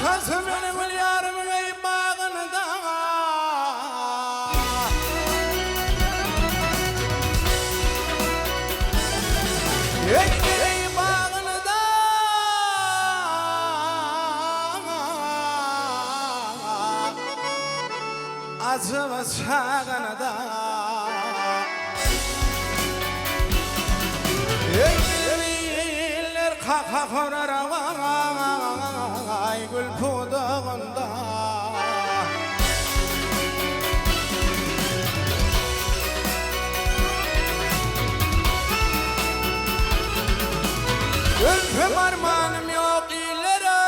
C: sözüm meniň gül ýarymyň eý bagynda. Eý bagynda. Ajyba çagynda. Eý iller kaka horar aý gül pudagynda. Ölsem armanym ýok illere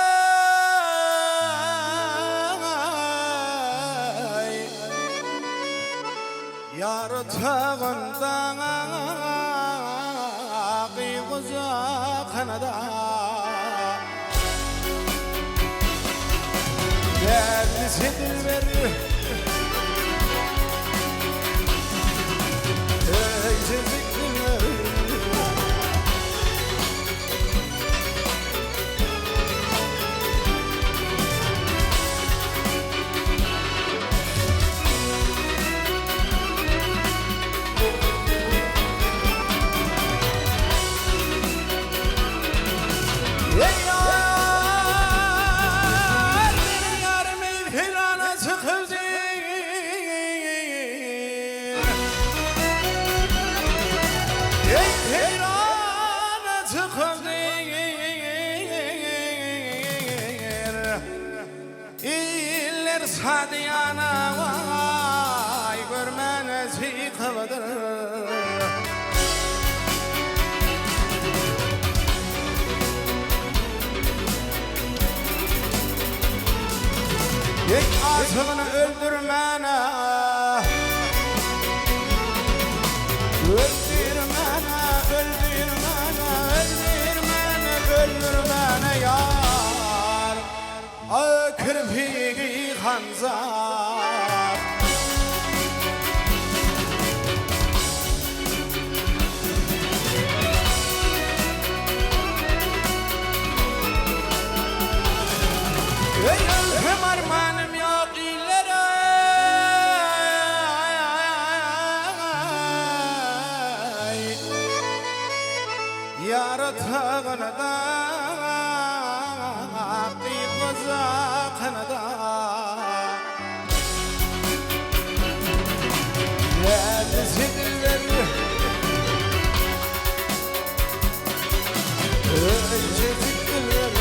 C: Ýar otagynda Gyz gujakynda Däli dilber Eýjejik dilber. Eý ýar, meniň ýarym heýlana çykypdyr. Eý heýlana çykypdyr. Iller şadyýana waý görmäne çykypdyr. Eý aşygyny öldürmäne Öldürmäne, öldürmäne, öldürmäne, öldürmäne ýar Ay kirpigi hanzar. Eý ölsem armanym ýok illere Ýar otagynda Gyz gujakynda Näzli dilber Öýjejik dilber.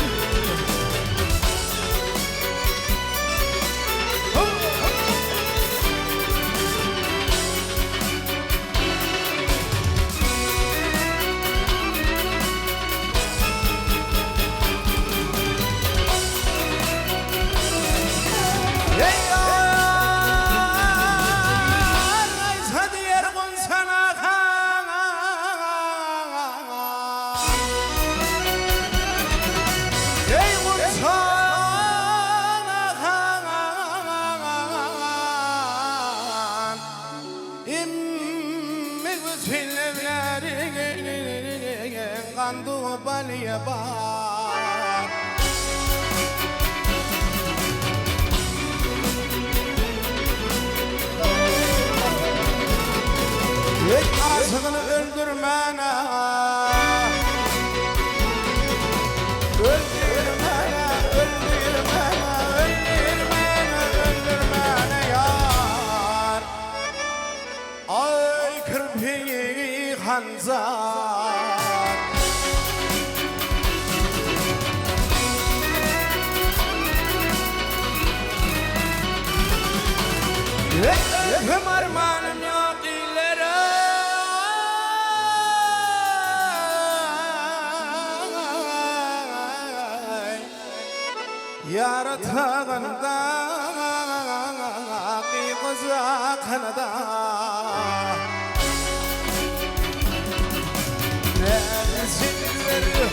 C: bar. Eý aşygyny öldürmäne. Öldürmäne, öldürmäne, öldürmäne, öldürmäne ýar. Aý kirpigi hanjar. Öpüm armanym ýok illere. Ýara tagynda gyz kanada. Öljejik dilleri.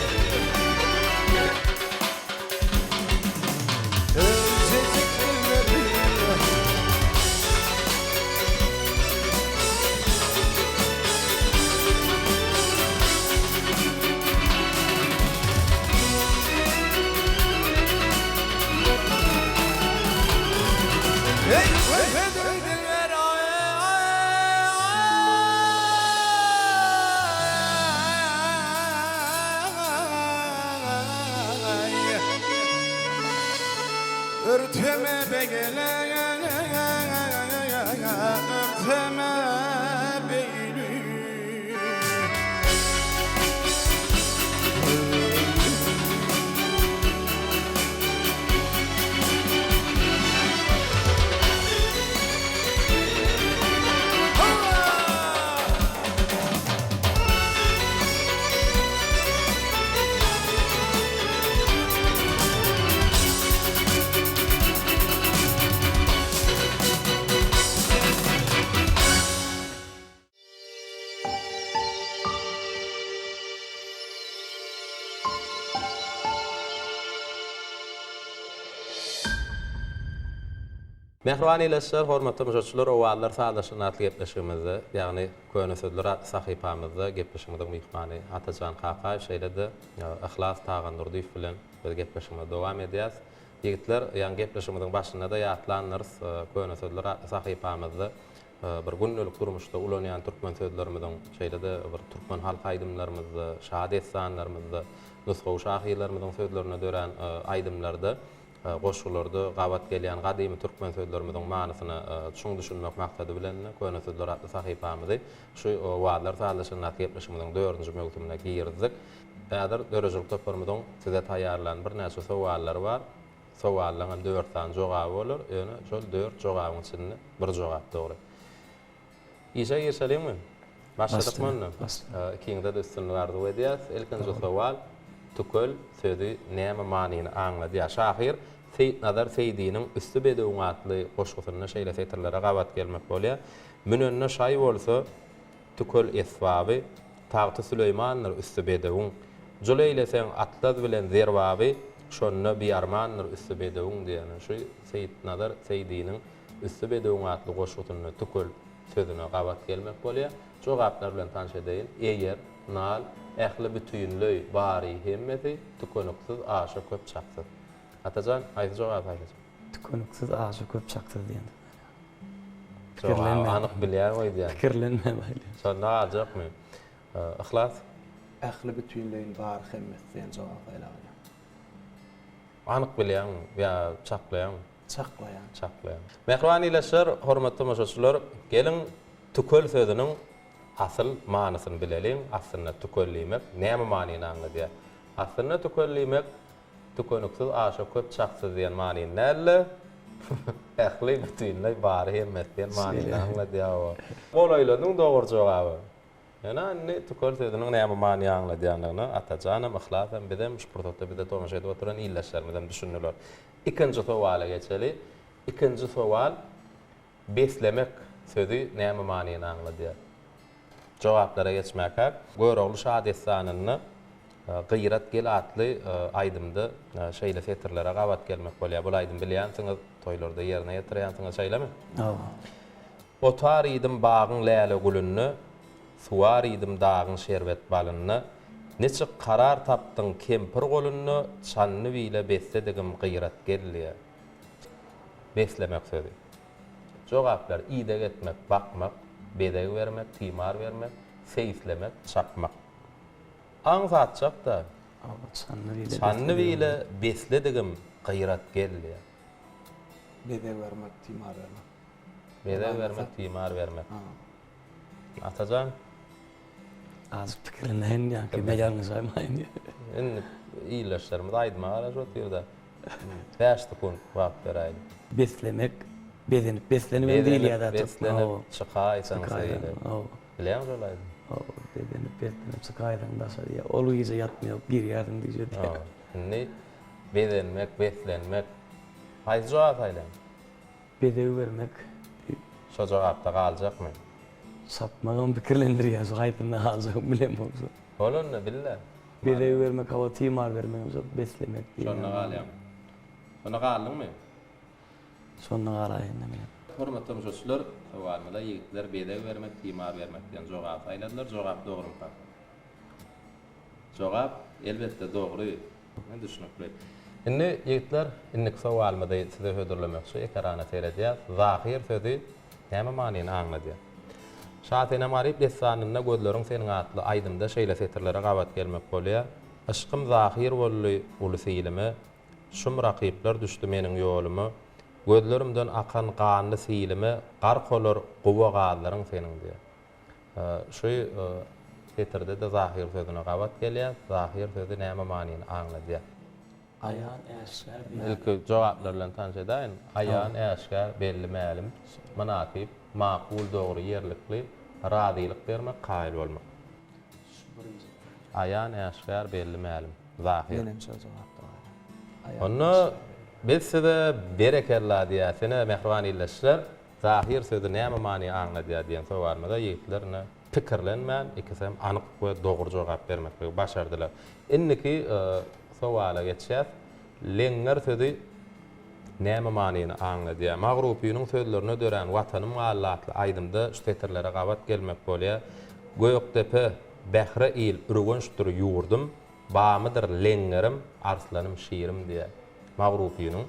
C: Eý, öpedin dilber aý. Örteme begele, örteme beýli.
A: Mähriban ildeşler, hormatly tomaşaçylar, Owazlar sazlaşygy atly gepleşigimizde, ýagny Köne sözler atly sahypamyzda gepleşigimiziň myhmany Atajan Kakaýew şeýle-de Yhlas Tagandurdyýew bilen biz gepleşigimizi dowam edýäris. Ýigitler, ýaňy gepleşigimiziň başynda-da ýatlandyrys, Köne sözler atly sahypamyzda bir gündelik durmuşda ulanýan türkmen sözlerimiziň, şeýle-de bir türkmen halk aýdymlarymyzda, şa dessanlarymyzda, nusgawy şahyrlarymyzyň sözlerinde dörän aýdymlarda, goşgularda gabat gelýän gadymy türkmen sözlerimiziň manysyna çuň düşünmek maksady bilen Köne sözler atly sahypamyzy şu Owazlar sazlaşygyndaky gepleşigimiziň dördünji möwsümine girizdik. Häzir döredijilik toparymyzyň size taýýarlan birnäçe sowallary bar. Sowallaň hem dört sany jogaby bolar, ýöne şol dört jogabyň içinde bir jogap dogry. Işe girişeliňmi? Başladykmy onda? Ikiňize-de üstünlik arzuw edýäs. Ilkinji sowal, Tükel sözi näme manyny aňladýar? Şahyr Seýitnazar Seýdiniň Üsti bedewiň atly goşgusynda şeýle setirlere gabat gelmek bolýar, Münende şaý bolsa, Tükel esbaby, Tagty Süleýmandyr üsti bedewiň. Jul eýleseň atlaz bilen zerbaby, Şonda biarmandyr üsti bedewiň diýen. Şu Seýitnazar Seýdiniň Üsti bedewiň atly goşgusynda tükel sözüne gabat gelmek bolýar. Jogaplar bilen tanyş edeýin, Eýer, nal, ähli bütinleý, bary, hemmesi, tükeniksiz, aşa köp, çaksyz. Atajan, haýsy jogaby saýlajak?
B: Tükeniksiz, aşa köp, çaksyz diýen.
A: Jogaby anyk bilýän öýdýän.
B: Pikirlenmän aýdýan.
A: Şonda galjakmy? Yhlas?
C: Ähli bütinleýin bary hemmesi diýen jogaby saýlap alýan.
A: Anyk bilýäňmi ýa çaklaýaňmy?
C: Çaklaýan.
A: Çaklaýaň. Mähriban ildeşler, hormatly tomaşaçylar, geliň tükel sözüniň asyl manysyny bileliň. Aslynda tükel diýmek näme manyny aňladýar? Aslynda tükel diýmek Tükeniksiz aşa köp çaksyz diýen manyny däl-de, ähli, bütinleý, bary, hemmesi diýen manyny aňladýar o. Golaýladyň dogry jogaba. Ýöne indi tükel sözüniň näme many aňladýandygyna Atajanam, Yhlasam, bizem, şu pursatda bize tomaşa edip oturan ildeşlerimizem düşündiler. Ikinji sowala geçeli. Ikinji sowal, Beslemek sözi näme manyny aňladýar? Jogaplara geçmäkäk, Görogly şadessanynda Gyrat gel atly aýdymda şeýle setirlere gabat gelmek bolýar. Bul aýdymy bilýänsiňiz, toýlarda ýerine ýetirýänsiňiz, şeýlemi?
B: Hawa.
A: Otar idim bagyň läle gülünde, Suwar idim dagyň şerbet balynda. Niçik karar tapdyň kempir golunda, Çandy bile besledigim gyrat gel diýýär. Beslemek sözi. Jogaplar, ideg etmek, bakmak, bezeg bermek, timar bermek, seýislemek, çapmak. Aňsatjak-da. Çandy bile besledigim gyrat gel diýýär.
C: Bezeg bermek, timar bermek.
A: Bezeg bermek, timar bermek. Atajan.
B: Azajyk pikirlenäýin ýaňky men ýalňyşaýmaýyn diýip.
A: Indi ildeşlerimiz aýdyma garaşyp otyrda. 5 sekunt wagt beräýli.
B: Beslemek, bezenip, beslenip hem diýilýär
A: zaten. Beslenip, çykaýsaň seýle. Bilýäňmi şol aýdymy?
B: Hawa, bezenip, beslenip çykaýsaň daşa diýýär. Ol gije ýatmaýok, girýärsiň diýjek diýýär.
A: Indi bezenmek, beslenmek. Haýsy jogaby saýlaýaň?
B: Bezeg bermek.
A: Şo jogapda galjakmy?
B: Çapmagam pikirlendirýär şu haýsynda galjagymy bilemok şu.
A: Bol onda bil-le.
B: Bezeg bermek hawa timar bermegem şo beslemek diýýän.
A: Şonda galýaň. Şonda galdyňmy?
B: Şonda galaýyn-da menem.
A: Hormatly tomaşaçylar, sowalymyza ýigitler bezeg bermek, timar bermek diýen jogaby saýladylar. Jogap dogrumyka? Jogap, elbetde, dogry. Düşnükli. Indi, ýigitler, indiki sowalymyzy size hödürlemekçi. Ekrana seredýäs. Zahyr sözi näme manyny aňladýar? Şasenem-Garyp dessanynda Gözleriň seniň atly aýdymda şeýle setirlere gabat gelmek bolýar, Yşkym zahyr boldy uly silime, Şum rakyplar düşdi meniň ýoluma, Gözlerimden akan ganly silime Gark olar guba gazlaryň seniň diýýär. Şu setirde-de zahyr sözüne gabat gelýär. Zahyr sözi näme manyny aňladýar?
B: Aýan, äşgär, mälim.
A: Ilki jogaplar bilen tanyş edäýin. Aýan, äşgär, belli, mälim, mynasyp, makul, dogry, ýerlikli, razylyk bermek, kaýyl bolmak.
B: Şu birinji.
A: Aýan, äşgär, belli, mälim. Zahyr.
C: Menem şol jogapda galýan.
A: Onda biz size berekella diýýäs. Ine, mähriban ildeşler, Zahyr sözi näme many aňladýar diýen sowalymyza ýigitler ine pikirlenmän ikisem anyk we dogry jogap bermekligi başardylar. Indiki sowala geçýäs. Leňňer sözi näme manyny aňladýar? Magrupynyň sözlerine dörän Watanym galdy atly aýdymda şu setirlere gabat gelmek bolýar, Gökdepe, bähre il, Ürgençdir ýurdum, Bamydyr leňňerim, arslanym, şirim diýýär. Magrupynyň.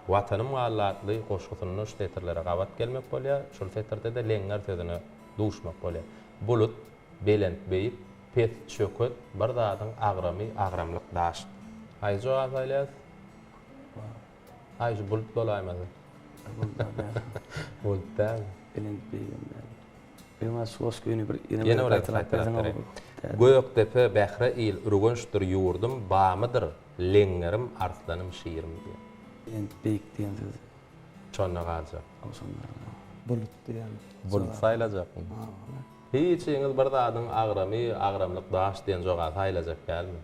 A: Watanym galdy atly goşgusynda şu setirlere gabat gelmek bolýar. Şol setirde-de leňňer sözüne duşmak bolýar. Bulut, belent, beýik, pes, çöket, bir zadyň agramy, agramlyk daş. Haýsy jogaby saýlaýas? Aý, şu bulut bolaýmasa. Bulut dälmi?
B: Belent, beýigem däl. Öňe şu goşgyny bir ýene
A: bir gaýtalap berseň. Gökdepe, bähre il, Ürgençdir ýurdum, Bamydyr, Leňňerim, arslanym, şirim diýen.
B: Belent, beýik diýen söz.
A: Şonda galjak.
B: Ol şonda galjak.
C: Bulut diýen.
A: Bulut saýlajakmy? Hiçiňiz bir zadyň agramy, agramlyk daş diýen jogaby saýlajak dälmi?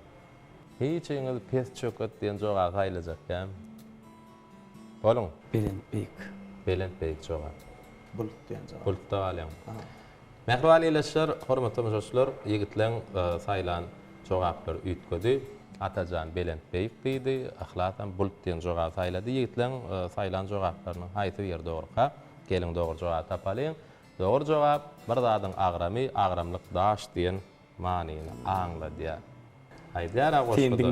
A: Hiçiňiz pes çöket diýen jogaby saýlajak dälmi? Boluň.
B: Belent, beýik.
A: Belent, beýik jogap.
C: Bulut diýen jogap.
A: Bulutda galýaň. Mähriban ildeşler, hormatly tomaşaçylar, ýigitleň saýlan jogaplary üýtgedi. Atajan belent beýik diýdi, Yhlasam bulut diýen jogaby saýlady. Ýigitleň saýlan jogaplarynyň haýsy biri dogruka? Geliň dogry jogaby tapalyň. Dogry jogap, bir zadyň agramy, agramlyk daş diýen manyny aňladýar. Aýdýar-a goşguda,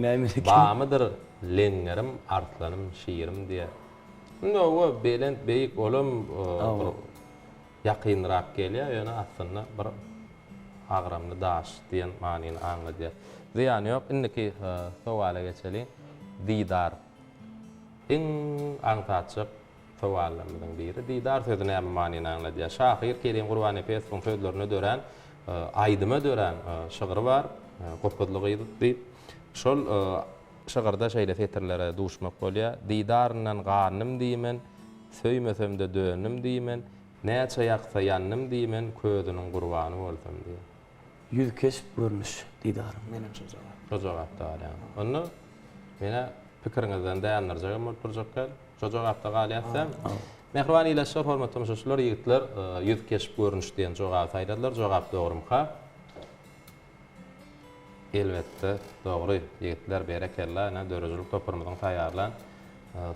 A: Bamydyr leňňerim, arslanym, şirim diýýär. Indi hawa, belent, beýik olam bir Ýakynrak gelýär, ýöne aslynda bir agramly daş diýen manyny aňladýar. Zyýany ýok, indiki sowala geçeliň. Didar. Iň aňsatjak sowallarymyzyň biri. Didar sözi näme manyny aňladýar? Şahyr Kerim Gurbannepesowyň sözlerine dörän aýdyma dörän şygry bar, Gopuzly gyz diýip. Şol şygyrda şeýle setirlere duşmak bolýar, Didaryndan gandym diýmen, Söýmesem-de döndüm diýmen, Näçe ýaksa ýandym diýmen, Közüniň gurbany bolsam diýen.
B: Ýüz keşp görnüş didaryň.
C: Menem şo jogap.
A: Şo jogapda galýaň. Onda menä pikiriňizden dändirjegem bolup durjak däl. Şo jogapda galýas-da. Mähriban ildeşler, hormatly tomaşaçylar, ýigitler ýüz keşp görnüş diýen jogaby saýladylar. Jogap dogrumyka? Elbetde, dogry, ýigitler, berekella, ine, döredijilik toparymyzyň taýýarlan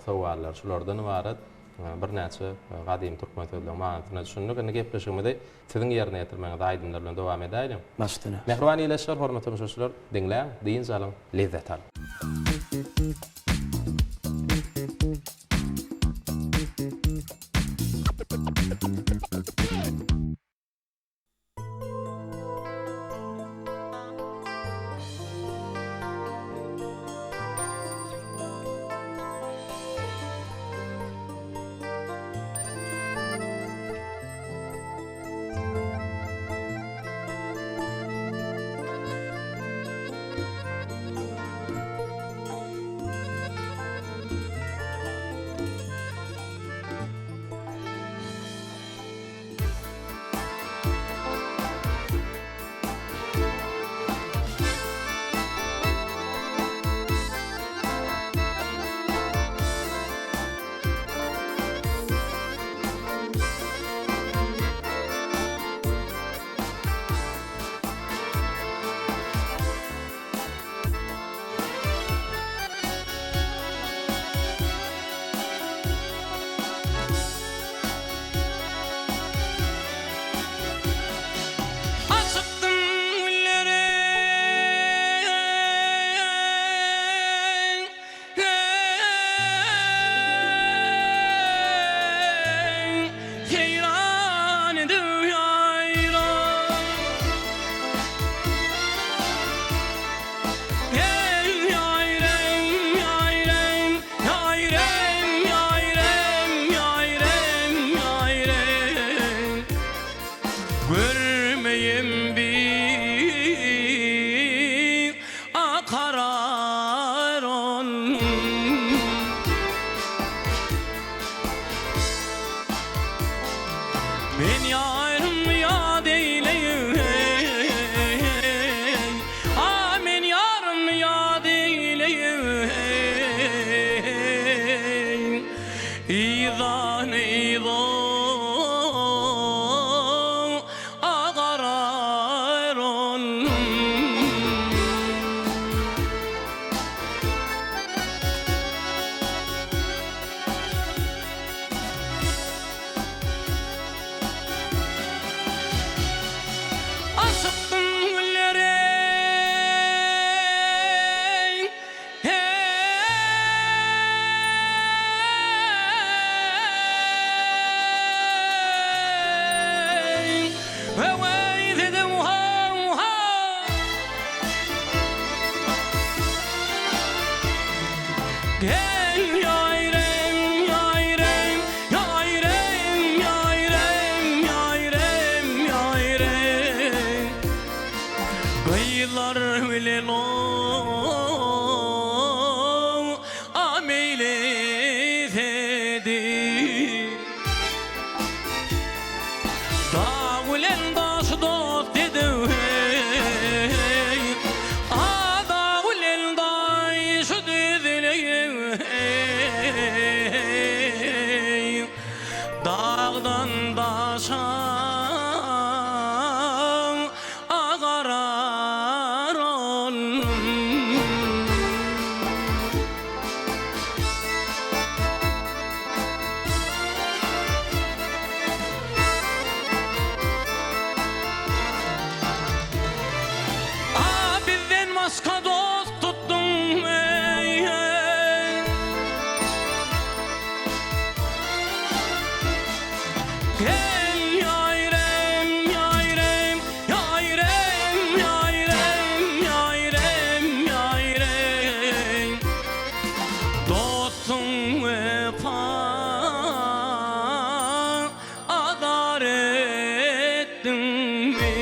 A: sowallary şulardan ybarat. birnäçe gadymy türkmen sözleriniň manysyna düşündik. Indi gepleşigimizi siziň ýerine ýetirmegiňiz aýdymlar bilen dowam edäýliň.
B: Baş üstüne.
A: Mähriban ildeşler, hormatly tomaşaçylar, diňläň, dynç alyň, lezzet alyň.
D: Açypdym gülleri Seýran edip ýaýran. Gel ýaýran, ýaýran, ýaýran, ýaýran, ýaýran, ýaýran. Görmeýin bir akarar ol. Men ýarym ýat eýleýin, A men ýarym ýat eýleýin, Yzan yzan agarar ol. Açypdym gülleri Hey Öweý dedim haw haw Gel ýaýrem, ýaýrem, ýaýrem, ýaýrem, ýaýrem, ýaýrem. Gyzlar bilen o meýlis edip. Dag bilen daş dost edip, A dag bilen daş düzleýip, Dagdan daşa agarar ol. A bizden başga dost tutduň eý eý. Gel ýaýrem ýaýrem ýaýrem ýaýrem ýaýrem ýaýrem. Dostuň wepa adar etdiňmi?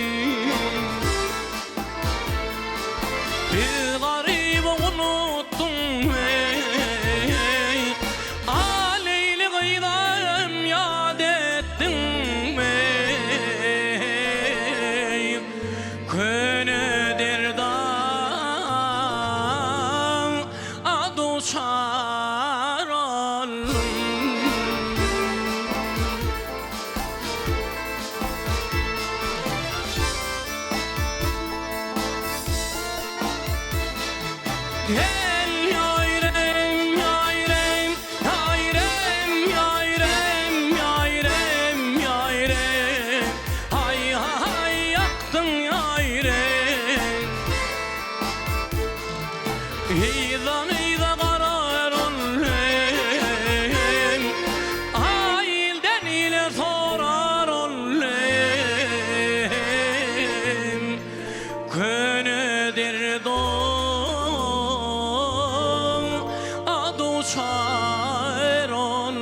D: Biz garyby unutdyňmy? A Leýli gyzam ýat etdiňmi? Köne derda duçar oldum. Erol.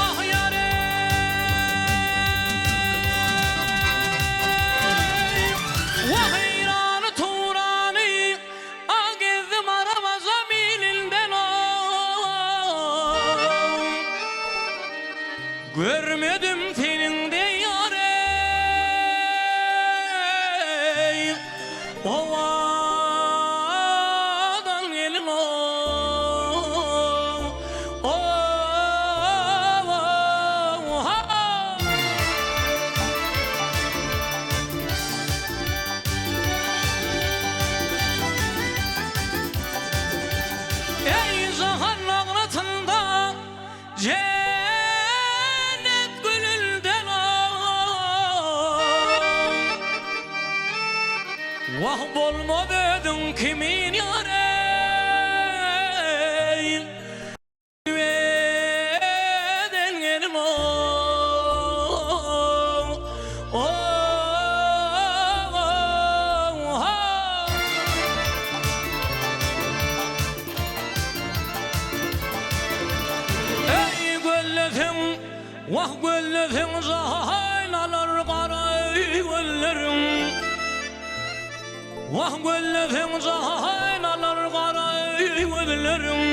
D: Ah ýar eý, Wah Eýrany Turany, Ah gezdim arap-ajam ilinden ow. Görmedim seniň deý ýar eý, Owadan gelin ow, ow, ha. Eý jahan nagratynda Jennet gülünden Wah bolmaz özüň kimin ýar eý Beden gelin ow ow ha. Eý gözleseň, wah gözleseň jaýlalar gara gözleriň. Wah gözleseň jaýlalar gara gözleriň.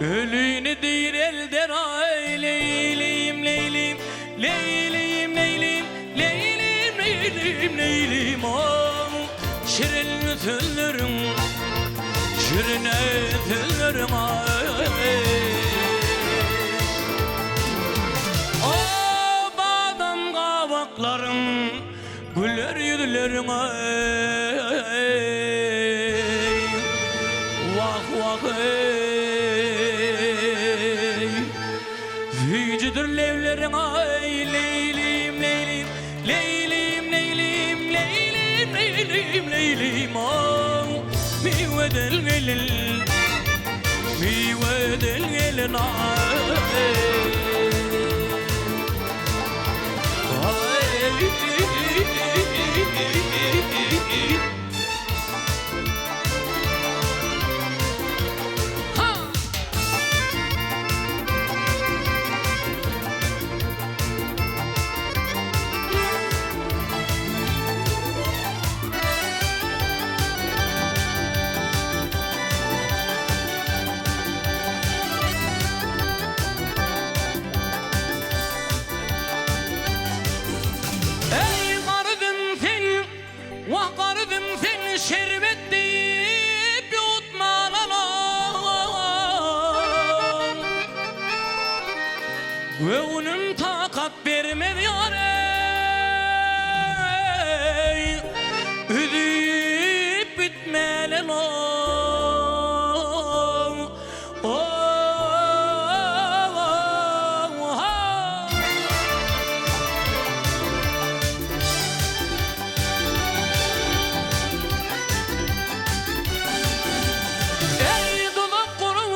D: Ölini direlder aý leýlim leýlim leýlim leýlim leýlim leýlim leýlim ow şirin sözleriň. Şirin sözleriň aý. O badam gabaklaryň, güler ýüzleriň aý. Wah, wah eý. Süýjüdir lebleriň aý, leýlim, leýlim. Leýlim, leýlim, leýlim, leýlim, leýlim, aw, Miweden gelin, miweden gelin, aý. Aý. Eý garybym sen Wah garybym sen şerbet diýip ýuwutmalan-ow. Göwnüm takat bermez ýar eý, Üzüp gitmelen-ow. Eý duzak guruň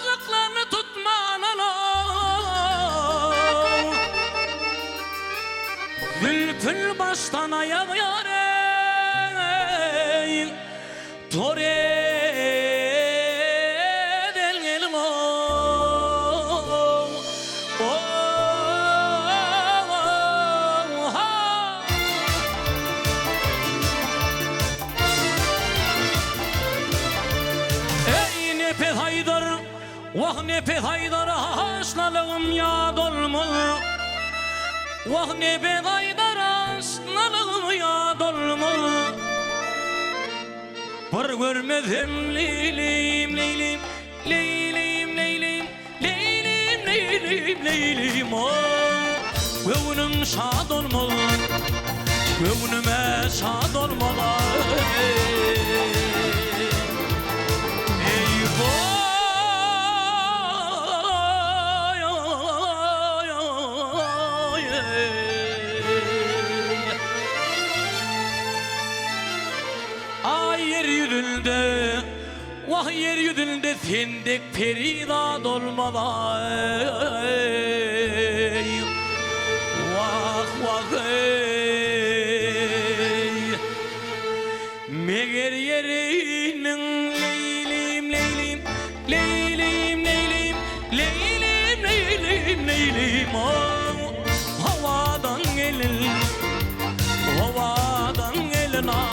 D: azyklaryny tutmanalow. Zülpün başdan aýak ýar eý. Tor eden gelin ow, ow, ha. Eý Nepes aýdar, wah Nepes aýdar, aşnalygym ýat olmaz. Wah Nepes aýdar, aşnalygym ýat olmaz. Bir görmesem Leýlim, Leýlim, Leýlim, Leýlim, Leýlim, Leýlim, Leýlim, o Göwnüm şad olmaz, göwnüme şad olmaz, Eý, goý, eý. Aý ýer ýüzünde, wah ýer ýüzünde sen dek perizat olmaz aý. Wah, wah eý. Meger ýeriniň Leýlim, Leýlim, Leýlim, Leýlim, Leýlim, Leýlim, Leýlim, ow, howadan gelin, howadan gelin, aý.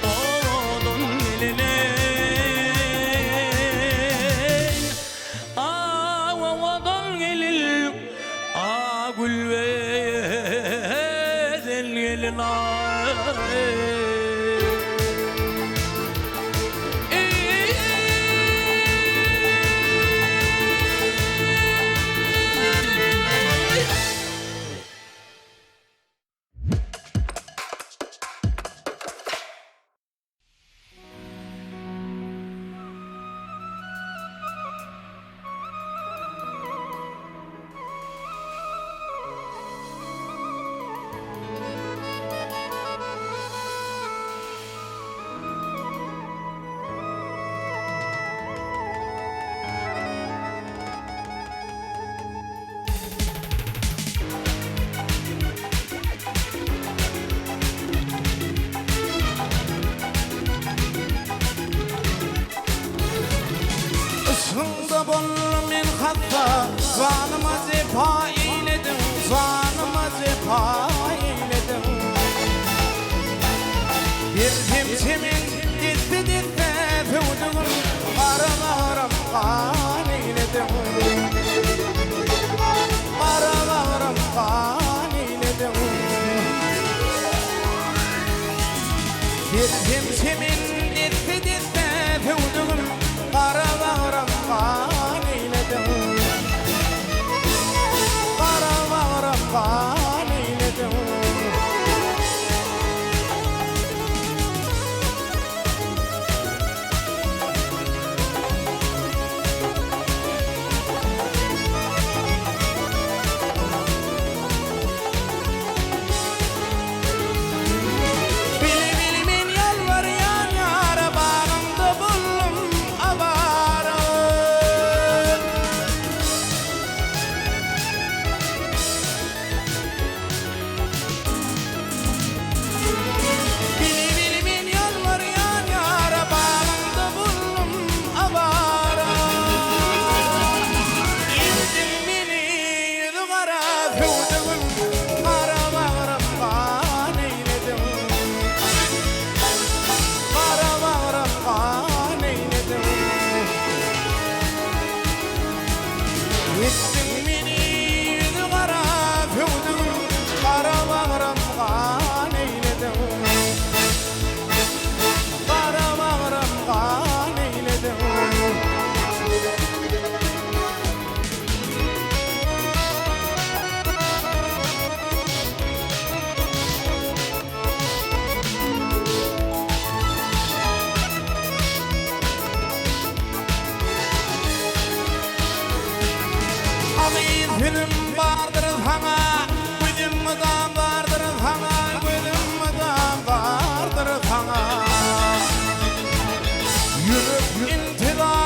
D: Owadan gelin, eý. Awawadan gelin, a gülbezen gelin ay.
C: Yşgyňda boldum men hassa, Janyma jepa eýlediň, Janyma jepa eýlediň. Bersem çemen desse-desse söwdügim, Gara bagrym gan eýlediň. Gara bagrym gan eýlediň. Bersem çemen desse-desse söwdügim, Gara bagrym gan eýlediň. Gara bagrym gan eýlediň. Bili-bili men ýalbarýan ýara, Bagymda boldum awara. Bili-bili men ýalbarýan ýara, Bagymda boldum awara. Etdiň meni ýüzi gara, Söwdügim, gara bagrym gan eýlediň. Gara bagrym gan eýlediň. Etdiň meni ýüzi gara, Söwdügim, gara bagrym gan eýlediň. Gara bagrym gan eýlediň. Agyz sözüm bardyr saňa, Gözüm mydam bardyr saňa, Gözüm mydam bardyr saňa. Ýürek intizar.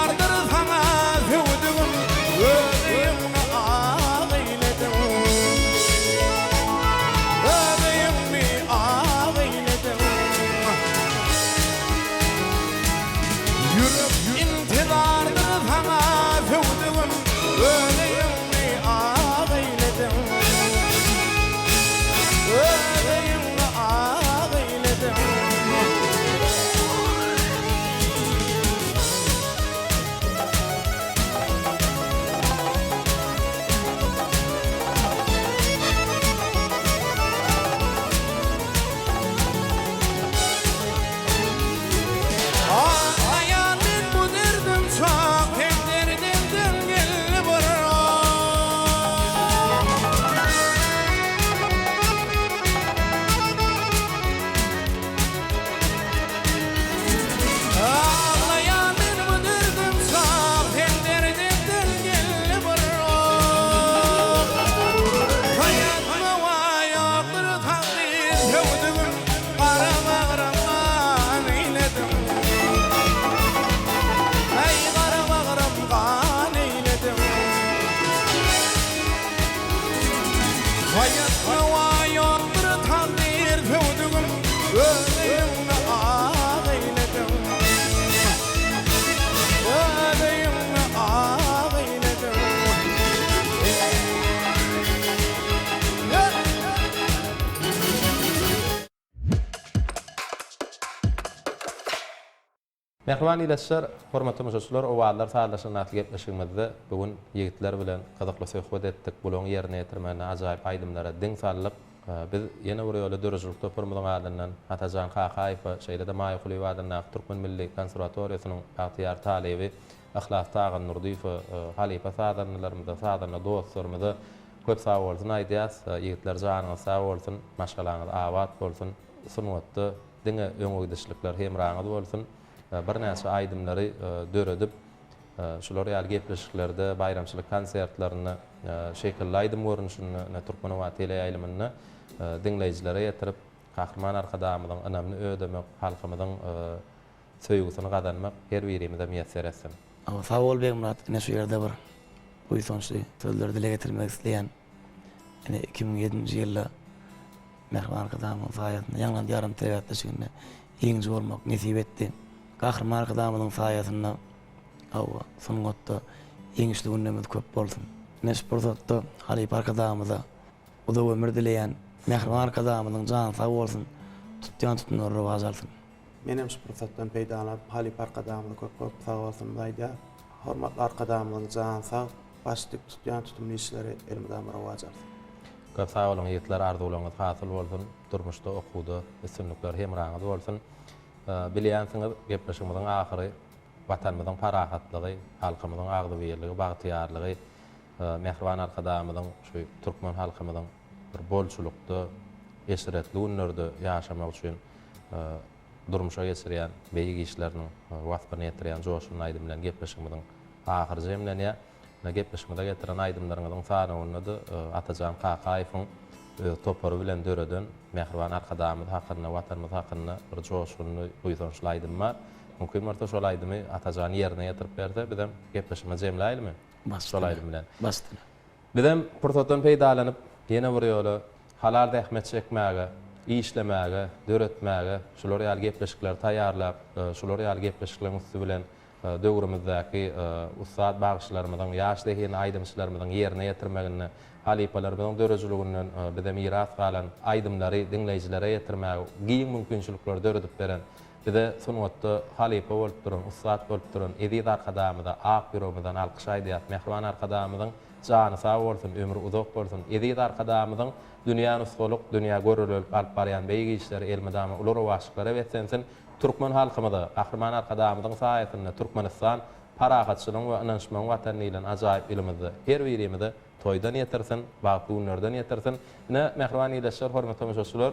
A: Mähriban ildeşler, hormatly tomaşaçylar, Owazlar sazlaşygy atly gepleşigimizde bu gün ýigitler bilen gyzykly söhbet etdik, bularyň ýerine ýetirmeginde ajaýyp aýdymlara diň saldyk. Biz ýene bir ýola döredijilik toparymyzyň adyndan Atajan Kakaýewe, şeýle-de Maýa Kulyýewa adyndaky Türkmen milli konserwatoriýasynyň bagtyýar talyby Yhlas Tagandurdyýewe, halypa sazandalarymyza, sazanda dostlarymyza köp sagbolsun aýdýas. Ýigitler janyňyz sag bolsun, maşgalaňyz abat bolsun, sungatda diňe öňe gidişlikler hemraňyz bolsun. Birnäçe aýdymlary döredip, şular ýaly gepleşiklerde, baýramçylyk konsertlerinde şekilli aýdym görnüşinde ine Türkmenobat teleýaýlymynda diňleýjilere ýetirip, Gahryman Arkadagymyzyň ynamyny ödemek, halkymyzyň söýgüsini gazanmak her birimize miýesser etsin.
B: Sag bol Begmyrat, ine şu ýerde bir buýsançly sözleri dile getirmek isleýän. Ine 2007-nji ýylda Mähriban Arkadagymyzyň saýasynda Ýaňlan Diýarym telebäsleşiginde ýeňiji bolmak nesip etdi. Gahryman Arkadagymyzyň saýasynda hawa, sungatda ýeňişli günlerimiz köp bolsun. Ine şu pursatda halypa Arkadagymyza uzak ömür dileýän. Mähriban Arkadagymyzyň jany sag bolsun, tutýan tutumlary rowaç alsyn.
C: Menem şu pursatdan peýdalanyp halypa Arkadagymyza köp köp sagbolsunymyzy aýdýas. Hormatly Arkadagymyzyň jany sag, başy dik tutýan tutumly işleri elmydama rowaç alsyn.
A: Köp sag boluň ýigitler arzuwlaryňyz hasyl bolsun durmuşda okuwda üstünlikler hemraňyz bolsun. Bilýänsiňiz gepleşigimiziň ahyry Watanymyzyň parahatlygy, halkymyzyň agzybirligi, bagtyýarlygy, Mähriban Arkadagymyzyň şu türkmen halkymyzyň bir bolçulykda, eşretli günlerde ýaşamak üçin durmuşa geçirýän beýik işleriniň waspyny ýetirýän joşgunly aýdym bilen gepleşigimiziň ahyry jemlenýär. Ine, gepleşigimize getiren aýdymlaryňyzyň sanawynda-da Atajan Kakaýewiň öz topary bilen döreden Mähriban Arkadagymyz hakynda, Watanymyz hakynda bir joşgunly, buýsançly aýdym bar. Mümkin bolsa, şol aýdymy Atajan ýerine ýetirip berse, bizem gepleşigimizi jemläýlimi? Şol aýdym bilen.
B: Baş üstüne.
A: Bizem pursatdan peýdalanyp, ýene bir ýola halal zähmet çekmäge, işlemäge, döretmäge, şular ýaly gepleşikleri taýýarlap, şular ýaly gepleşikleriň üsti bilen döwrümizdäki ussat bagşylarymyzyň, ýaş zehinli aýdymçylarymyzyň ýerine ýetirmeginde, halypalarymyzyň döredijiliginden bize miras galan aýdymlary diňleýjilere ýetirmäge giň mümkinçilikleri döredip beren, bize sungatda halypa bolup duran, ussat bolup duran eziz Arkadagymyza ak ýüregimizden alkyş aýdýarys. Mähriban Arkadagymyzyň jany sag bolsun, ömri uzak bolsun! Eziz Arkadagymyzyň dünýä nusgalyk, dünýä görelilik alyp barýan beýik işleri elmydama uly rowaçlyklara beslensin! Türkmen halkymyza, Gahryman Arkadagymyzyň saýasynda Türkmenistan parahatçylygyň we ynanyşmagyň Watany diýlen ajaýyp ýylymyzda her birimize toýdan ýetirsin, bagtly günlerden ýetirsin. Ine, mähriban ildeşler, hormatly tomaşaçylar,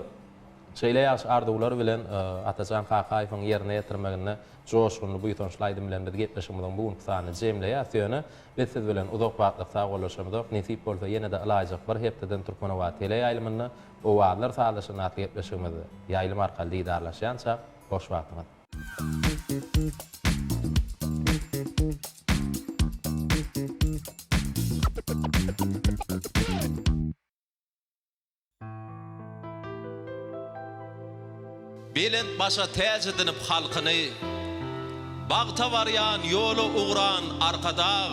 A: şeýle ýagşy arzuwlar bilen Atajan Kakaýewiň ýerine ýetirmeginde joşgunly, buýsançly aýdym bilen biz gepleşigimiziň bu günki sanyny jemleýäris. Ýöne biz siz bilen uzak wagtlyk sagbollaşamyzok. Nesip bolsa ýene-de ylaýjak bir hepdeden Türkmenobat teleýaýlymynda Owazlar sazlaşyny atly gepleşigimizde ýaýlym arkaly didarlaşýançak, hoş wagtyňyz. Belent başa täç edinip halkyny, Bagta barýan ýola ugran Arkadag!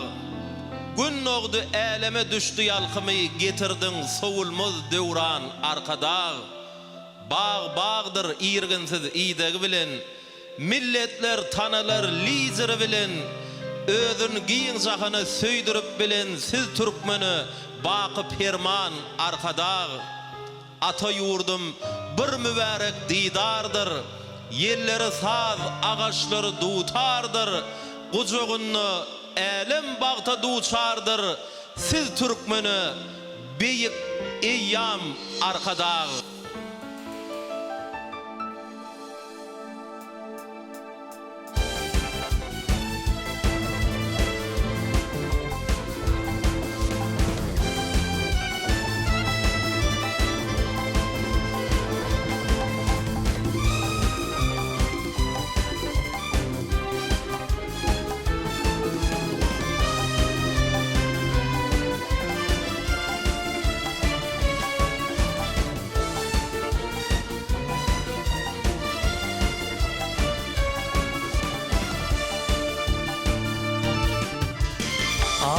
A: Gün dogdy äleme düşdi ýalkymy Getirdiň sowulmaz döwran Arkadag! Bag bagdyr irginsiz idegi bilen, Milletler tanalar lideri bilen, Özün giň jahana söýdürip bilen Siz türkmene baky perman Arkadag! Ata ýurdum bir mübärek didardyr, Ýelleri saz, agaçlary dutardyr, Gujagynda älem bagta duçardyr, Siz türkmene beýik eýýam Arkadag!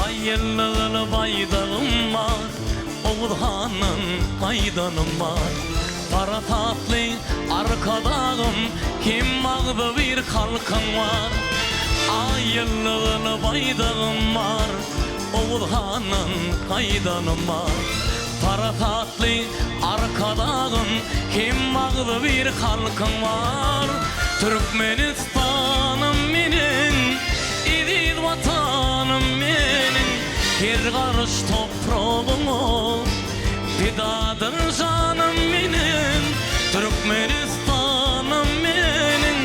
D: Aýyllygyly baýdagym bar, Oguz handan gaýdanym bar. Parasatly Arkadagym hem agzybir halkyň bar. Aý ýyldyzly baýdagym bar, Oguz handan gaýdanym bar. Parasatly Arkadagym hem agzybir halkyň bar. Türkmenistanym meniň, eziz Watanym meniň, her garyş topragyňa Pidadyr janym meniň, Türkmenistanym meniň,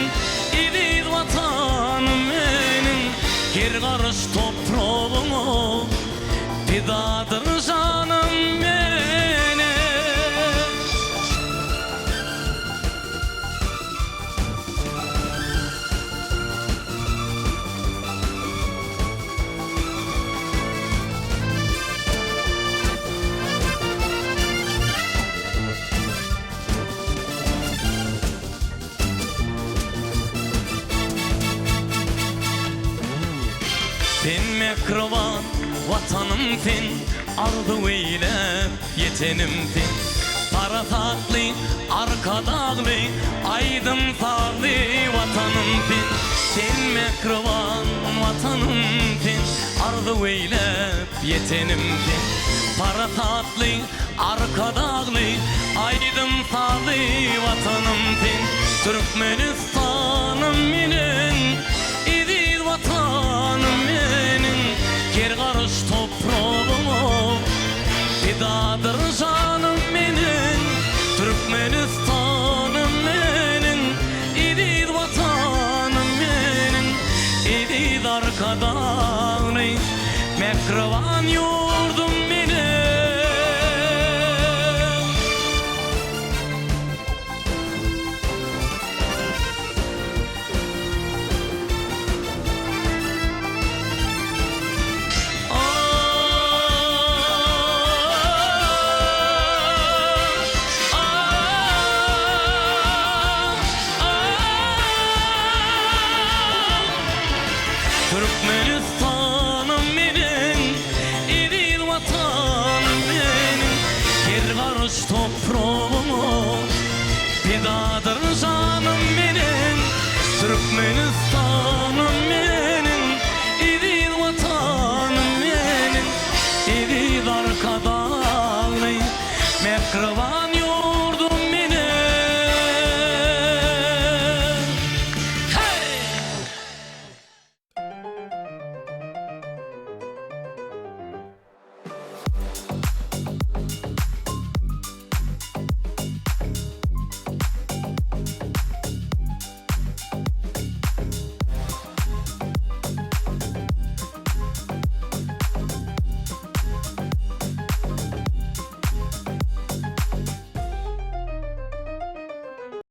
D: Eziz Watanym meniň, Her garyş topragyňa Pidadyr janym meniň. Sen mähriban Watanym sen, Arzuw eýläp ýetenim sen. Parasatly, Arkadagly, aýdym-sazly Watanym sen. Sen mähriban Watanym sen, Arzuw eýläp ýetenim sen. Parasatly, Arkadagly, aýdym-sazly Watanym sen. Türkmenistanym meniň, eziz Watanym meniň, Her garyş topragyňa pidadyr janym meniň. Türkmenistanym meniň, eziz Watanym meniň, Eziz Arkadagly, mähriban ýurdum.